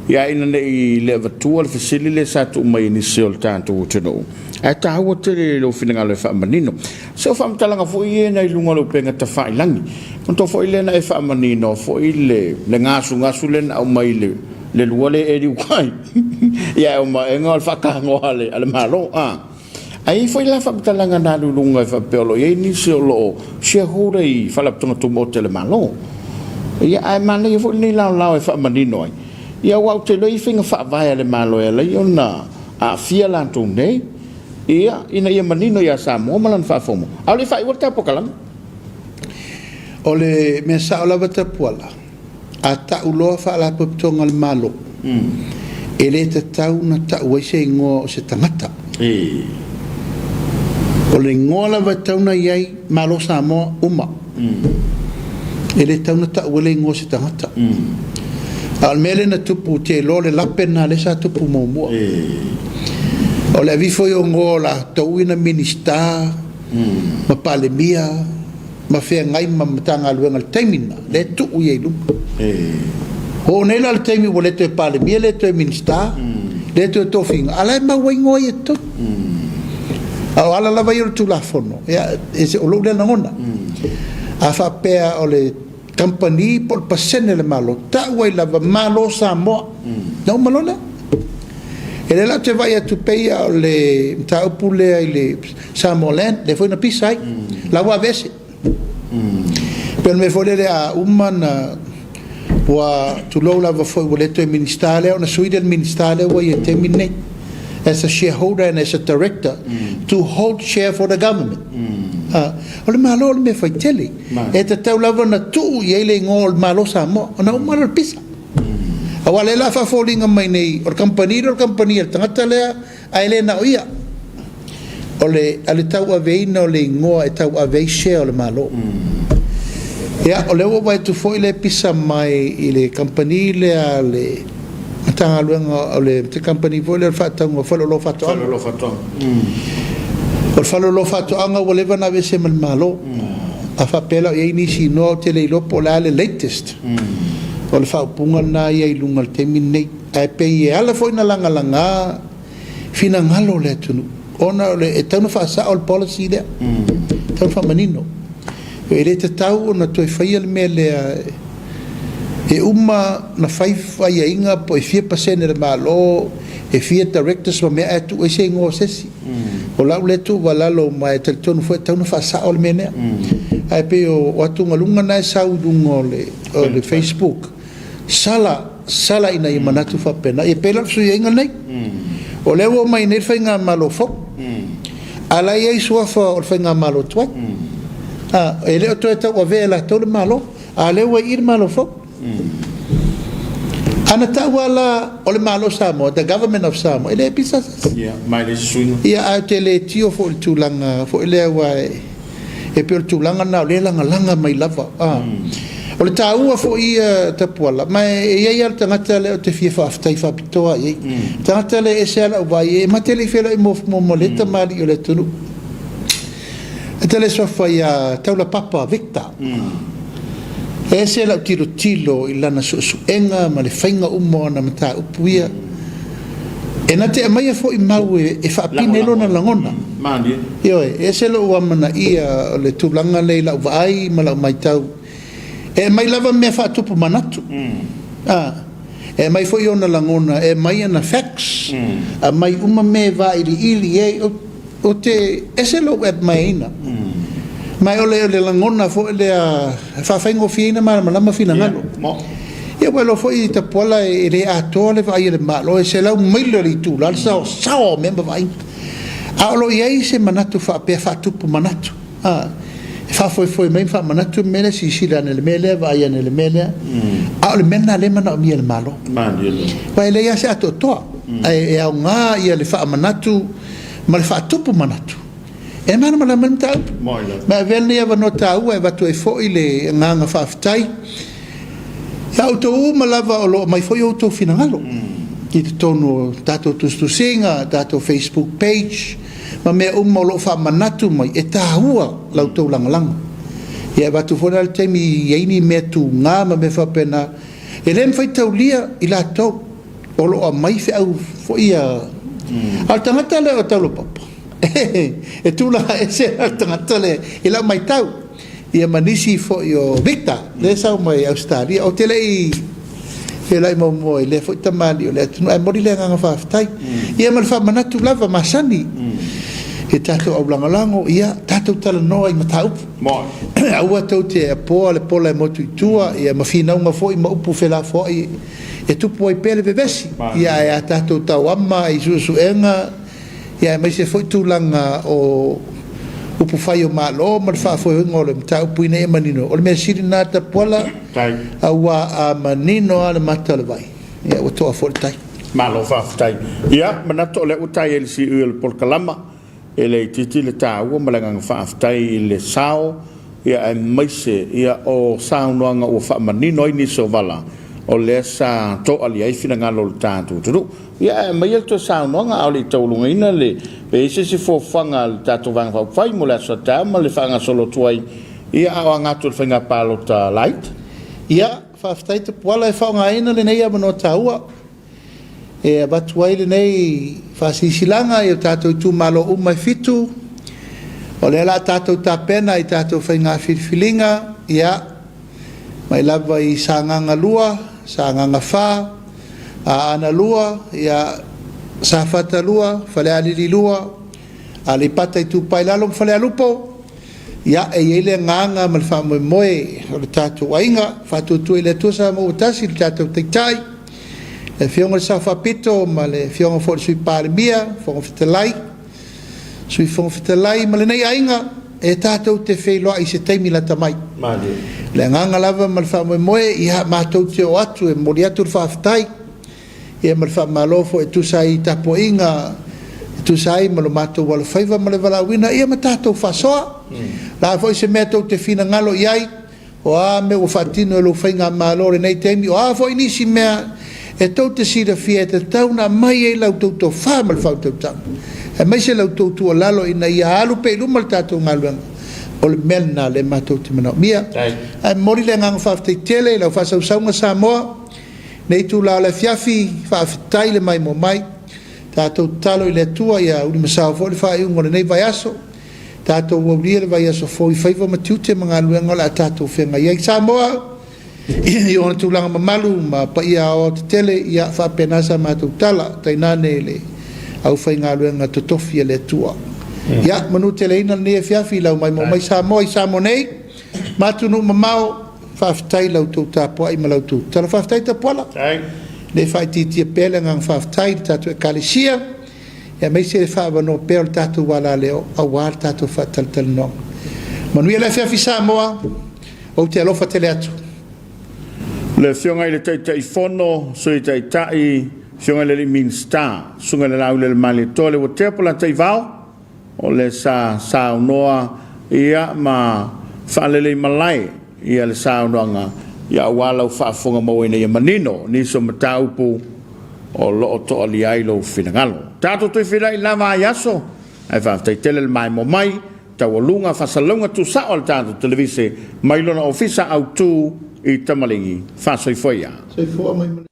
ia ina ne i le avatua le fesili lea sa tuu mai e nisi o le tatou atunuu, ae taua tele lou finagalo e faamanino. Se o faamatalaga foi ia na i luga o le upega tafailagi. Manatua foi lea na e faamanino foi le le gasugasu lea na aumai i le le lua lea e eliukai. Ia ae o maega o le faatagoa a le a le Malo. A. Ae i ai foi la faamatalaga na alu i luga e faapea o lo o i ai nisi o lo o shareholder i Faalapotopotoga Tumaoti a le Malo. Ia, ae manaia foi lenei laolao e faamanino ai, ia aua ou te iloa e i ai faiga faavae a le Malo e ala ai ona aafia latou nei, ia, ina ia manino ia Samoa ma lana faafofoga. A o le i faaiua le ta polokalame. O le mea sao lava Tapuala, A tau loa Faalapotopotoga a le Malo, e le tatau ona tau ai se igoa o se tagata. O le igoa lava e tatau ona i ai, Malo Samoa uma. E le tatau ona tau ai le igoa o se tagata. A o le mea lea na tupu, ou te iloa o le lape lena lea sa tupu muamua. O le aveifo i igoa o latou ia na Minisita ma Palemia, ma feagai ma Matagaluega i le taimi lena, lea e tuu ia i luga. Oo nei la le taimi ua le toe Palemia, le toe Minisita, le toe tofiga, a o la e mau ai igoa ia i totonu. A o ala lava ia o le Tulafono, ia, o lou lea lagona. A faapea o le kamupani po o le pasene a le Malo, tau ai lava Malo Samoa, ona uma loa lea. E lea la ou te vaai atu pei o le mataupu lea i le Samoa Land, lea foi na pisa ai. La ua aveese. E pei o le mea foi lele a uma na ua tulou lava foi ua le toe Minisita lea ona sui lea i le Minisita lea ua i ai i le taimi lenei as a shareholder and as a director to hold share for the government. O le Malo o le mea faitele. E tatau lava ona tuu i ai le igoa o le Malo o Samoa ona uma lea o le pisa. Aua o lea o le a faafoliga mai nei o le kamupani lea o le kamupani a le tagata lea ae le na o ia. O le a le tauaveina o le igoa e tauave ai share o le Malo. Ia, o lea ua ou vaai atu foi lea e pisa mai i le kamupani lea a le Matagaluega o le kamupani foi lea o le faatauga o faleoloa faatoaga. Faleoloa faatoaga. O le faleoloa faatoaga ua leva ona aveese ma le Malo. A faapea la o i ai nisi igoa ou te le iloa po o le a le latest. O le faaupuga lena ia i luga i le taimi lenei. Ae pei e ala foi ona lagalaga finagalo o le atunuu, ona o le, e tatau ona faasao le policy lea, e tatau ona faamanino. E le tatau ona toe faia le mea lea e uma ona fai aiaiga po e fia pasene le Malo, e fia directors ma mea ae tuu ai se igoa o se isi. O lau lea tuualalo ma e talitonu foi e tatau ona faasao le mea lea. Ae pei o atugaluga na e sau i luga o le Facebook, sala, sala ina ia manatu faapena. Ia pei la o le fesuiaiga lenei. O lea ua omai nei le faigamalo fou, a la e i ai suafa o le faigamalo tuai. A, e le o toe tauavea e latou le Malo, a o lea ua i i le Malo fou. A na tau lava la o le Malo o Samoa, the Government of Samoa, e le pisa se isi. Ia, ma e leai se suiga. Ia, ae ou te le tio foi i le tulaga foi lea aua e E pei o le tulaga lena o lea e lagalaga mai lava. O le taua foi ia Tapuala, ma e i ai lava le tagata lea ou te fia faafetai faapitoa i ai. Le tagata lea e ese lava lau vaai, e ma te le i feiloai muamua ma lea tamalii o le atunuu. E te le suafa ia Taulapapa Victor. E ese lau tilotilo i lana suesuega ma le faiga uma o ana mataupu ia. E na te aumaia foi mau e faapine ai lona lagona. Ioe, e ese lou amanaia o le tulaga lea i lau vaai ma lau matau. E aumai lava mea faatupu manatu. A, e aumai foi ona lagona, e aumai ana facts, aumai uma mea e vailiili i ai. Ou te ese lou admire-ina. Ma o le lagona foi lea e faafaigofieina malamalama finagalo. Ia ua iloa foi i Tapuala e le atoa le vaai a le Malo, e 100 maila le itula le saosaoa o mea ma vaaiga. A o lo o i ai se manatu faapea faatupu manatu, a, e faafoefoe mai ma faamanatu le mea lea, silasila ane i le mea lea, vaai ane i le mea lea. A o le mea lena lea e manaomia e le Malo. Aua e leai lava se atoatoa, ae aoga ia le faamanatu ma le faatupu manatu e malamalama ai le mataupu. Ma e avea lenei avanoa taua e avatu ai foi le agaga faafetai ia outou uma lava o lo o aumai foi outou finagalo i totonu o tatou tusitusiga, tatou Facebook page ma mea uma o lo o faamanatu mai, e taua la outou lagolago. Ia e avatu foi la le taimi i ai ni mea tuga ma mea faapena, e le mafai taulia i latou. O lo o aumai feau foi ia. A o le tagata lea o Taulapapa, e tulaga ese la le tagata lea i lau matau, ia ma nisi foi o Victor, lea e sau mai Ausetalia. Ou te le i feiloai muamua i lea foi tamalii o le atunuu, ae momoli le agaga faafetai. Ia ma le faamanatu lava masani i tatou aulagolago, ia tatou talanoa i mataupu. Aua tou te apoa le pola e motu i tua, ia ma finauga foi ma upu felafoai e tupu ai pea le vevesi, ia ae a tatou tauama i suesuega, ia aemaise foi tulaga o upufai o Malo ma le faafoeina o le mataupu ina ia manino. O le mea sili lena Tapuala, aua a manino lava le mata o le vai, ia ua toa foi le tai. Malo faafetai. Ia, manatu o lea ua tai ai le siui o le polokalama. E le itiiti le taua ma le agaga faafetai i le sao aemaise o saunoaga ua faamanino ai nisi o vala o lea sa toalia ai finagalo o le tatou atunuu. Ia ae aumaia le toe saunoaga a o le i taualugaina le pe i ai se isi fuafuaga a le tatou Vaega Faaupufai mo le aso a taeao ma le faagasolo atu ai a o aga atu i le faiga palota laiti. Ia, faafetai Tapuala e faaaogaina lenei avanoa taua. E avatu ai lenei faasilasilaga i o tatou itumalo uma e fitu, o lea o le a tatou tapena i tatou faiga filifiliga, ia, mai lava i Sagaga 2, Sagaga 4, Aana 2, ia, Safata 2, Falealili 2, Aleipata Itupa i Lalo ma Falealupo. Ia, e i ai le agaga ma le faamoemoe o le tatou aiga, faatuatua i le Atua Samoa ua tasi, le tatou Taitai, le Afioga i le Sao Faapito ma le Afioga foi i le Sui Palemia, Fofoga Fetalai, Sui Fofoga Fetalai ma lenei aiga, e tatou te feiloai i se taimi lata mai. O le agaga lava ma le faamoemoe, ia matou te oo atu e momoli atu le faafetai ia ma le faamalo foi e tusa ai i tapuaiga e tusa ai ma lo matou alofaiva ma le valaauina ia ma tatou faasoa. O le a foi se mea tou te finagalo i ai, o a mea ua faatino e lou faigamalo i lenei taimi, o a foi nisi mea e tou te silafia e tatau ona aumai ai la outou tofa ma le faautautaga, aemaise la outou tuualalo ina ia alu pea i luma le tatou galuega, o le mea lena lea matou te manaomia. Ae momoli le agaga faafetai tele i lau faasausauga Samoa i lenei itula o le afiafi, faafetai le maimoa mai. Tatou tatalo i le Atua ia ulimasao foi le faaiuga o lenei vaiaso. Tatou aulia le vaiaso fou i faiva ma tiute ma galuega o le a tatou feagai ai. Samoa i ona tulaga mamalu ma paia aoaotetele, ia faapena sa matou tala, tainane le aufaigaluega totofi a le Atua. Ia manuteleina lenei afiafi i lau maimoa mai Samoa i Samoa nei ma atunuu mamao. Faafetai i la outou tapuai ma la outou tatalo. Faafetai Tapuala. Le faaitiitia pea le agaga faafetai i le tatou Ekalesia, aemaise le faaavanoa pea o le tatou alaleo aua le tatou faatalatalanoaga. Manuia le afiafi Samoa, ou te alofa tele atu. Le Afioga i le Taitaifono, Sui Taitai, Afioga i le Alii Minisita, Susuga i le Laaulialemalietoa Leuatea Polataivao, O le sa saunoa ia ma faalelei malae ia le saunoaga ia aua lau faafofoga maua ina ia manino nisi o mataupu o lo o toalia ai lou finagalo. Tatou toe feiloai lava ai aso, ae faafetai tele le maimoa mai, taualuga faasalalauga tuusao a le tatou televise mai lona ofisa autu i Tamaligi. Faasoifua ia. Soifua ma ia manuia.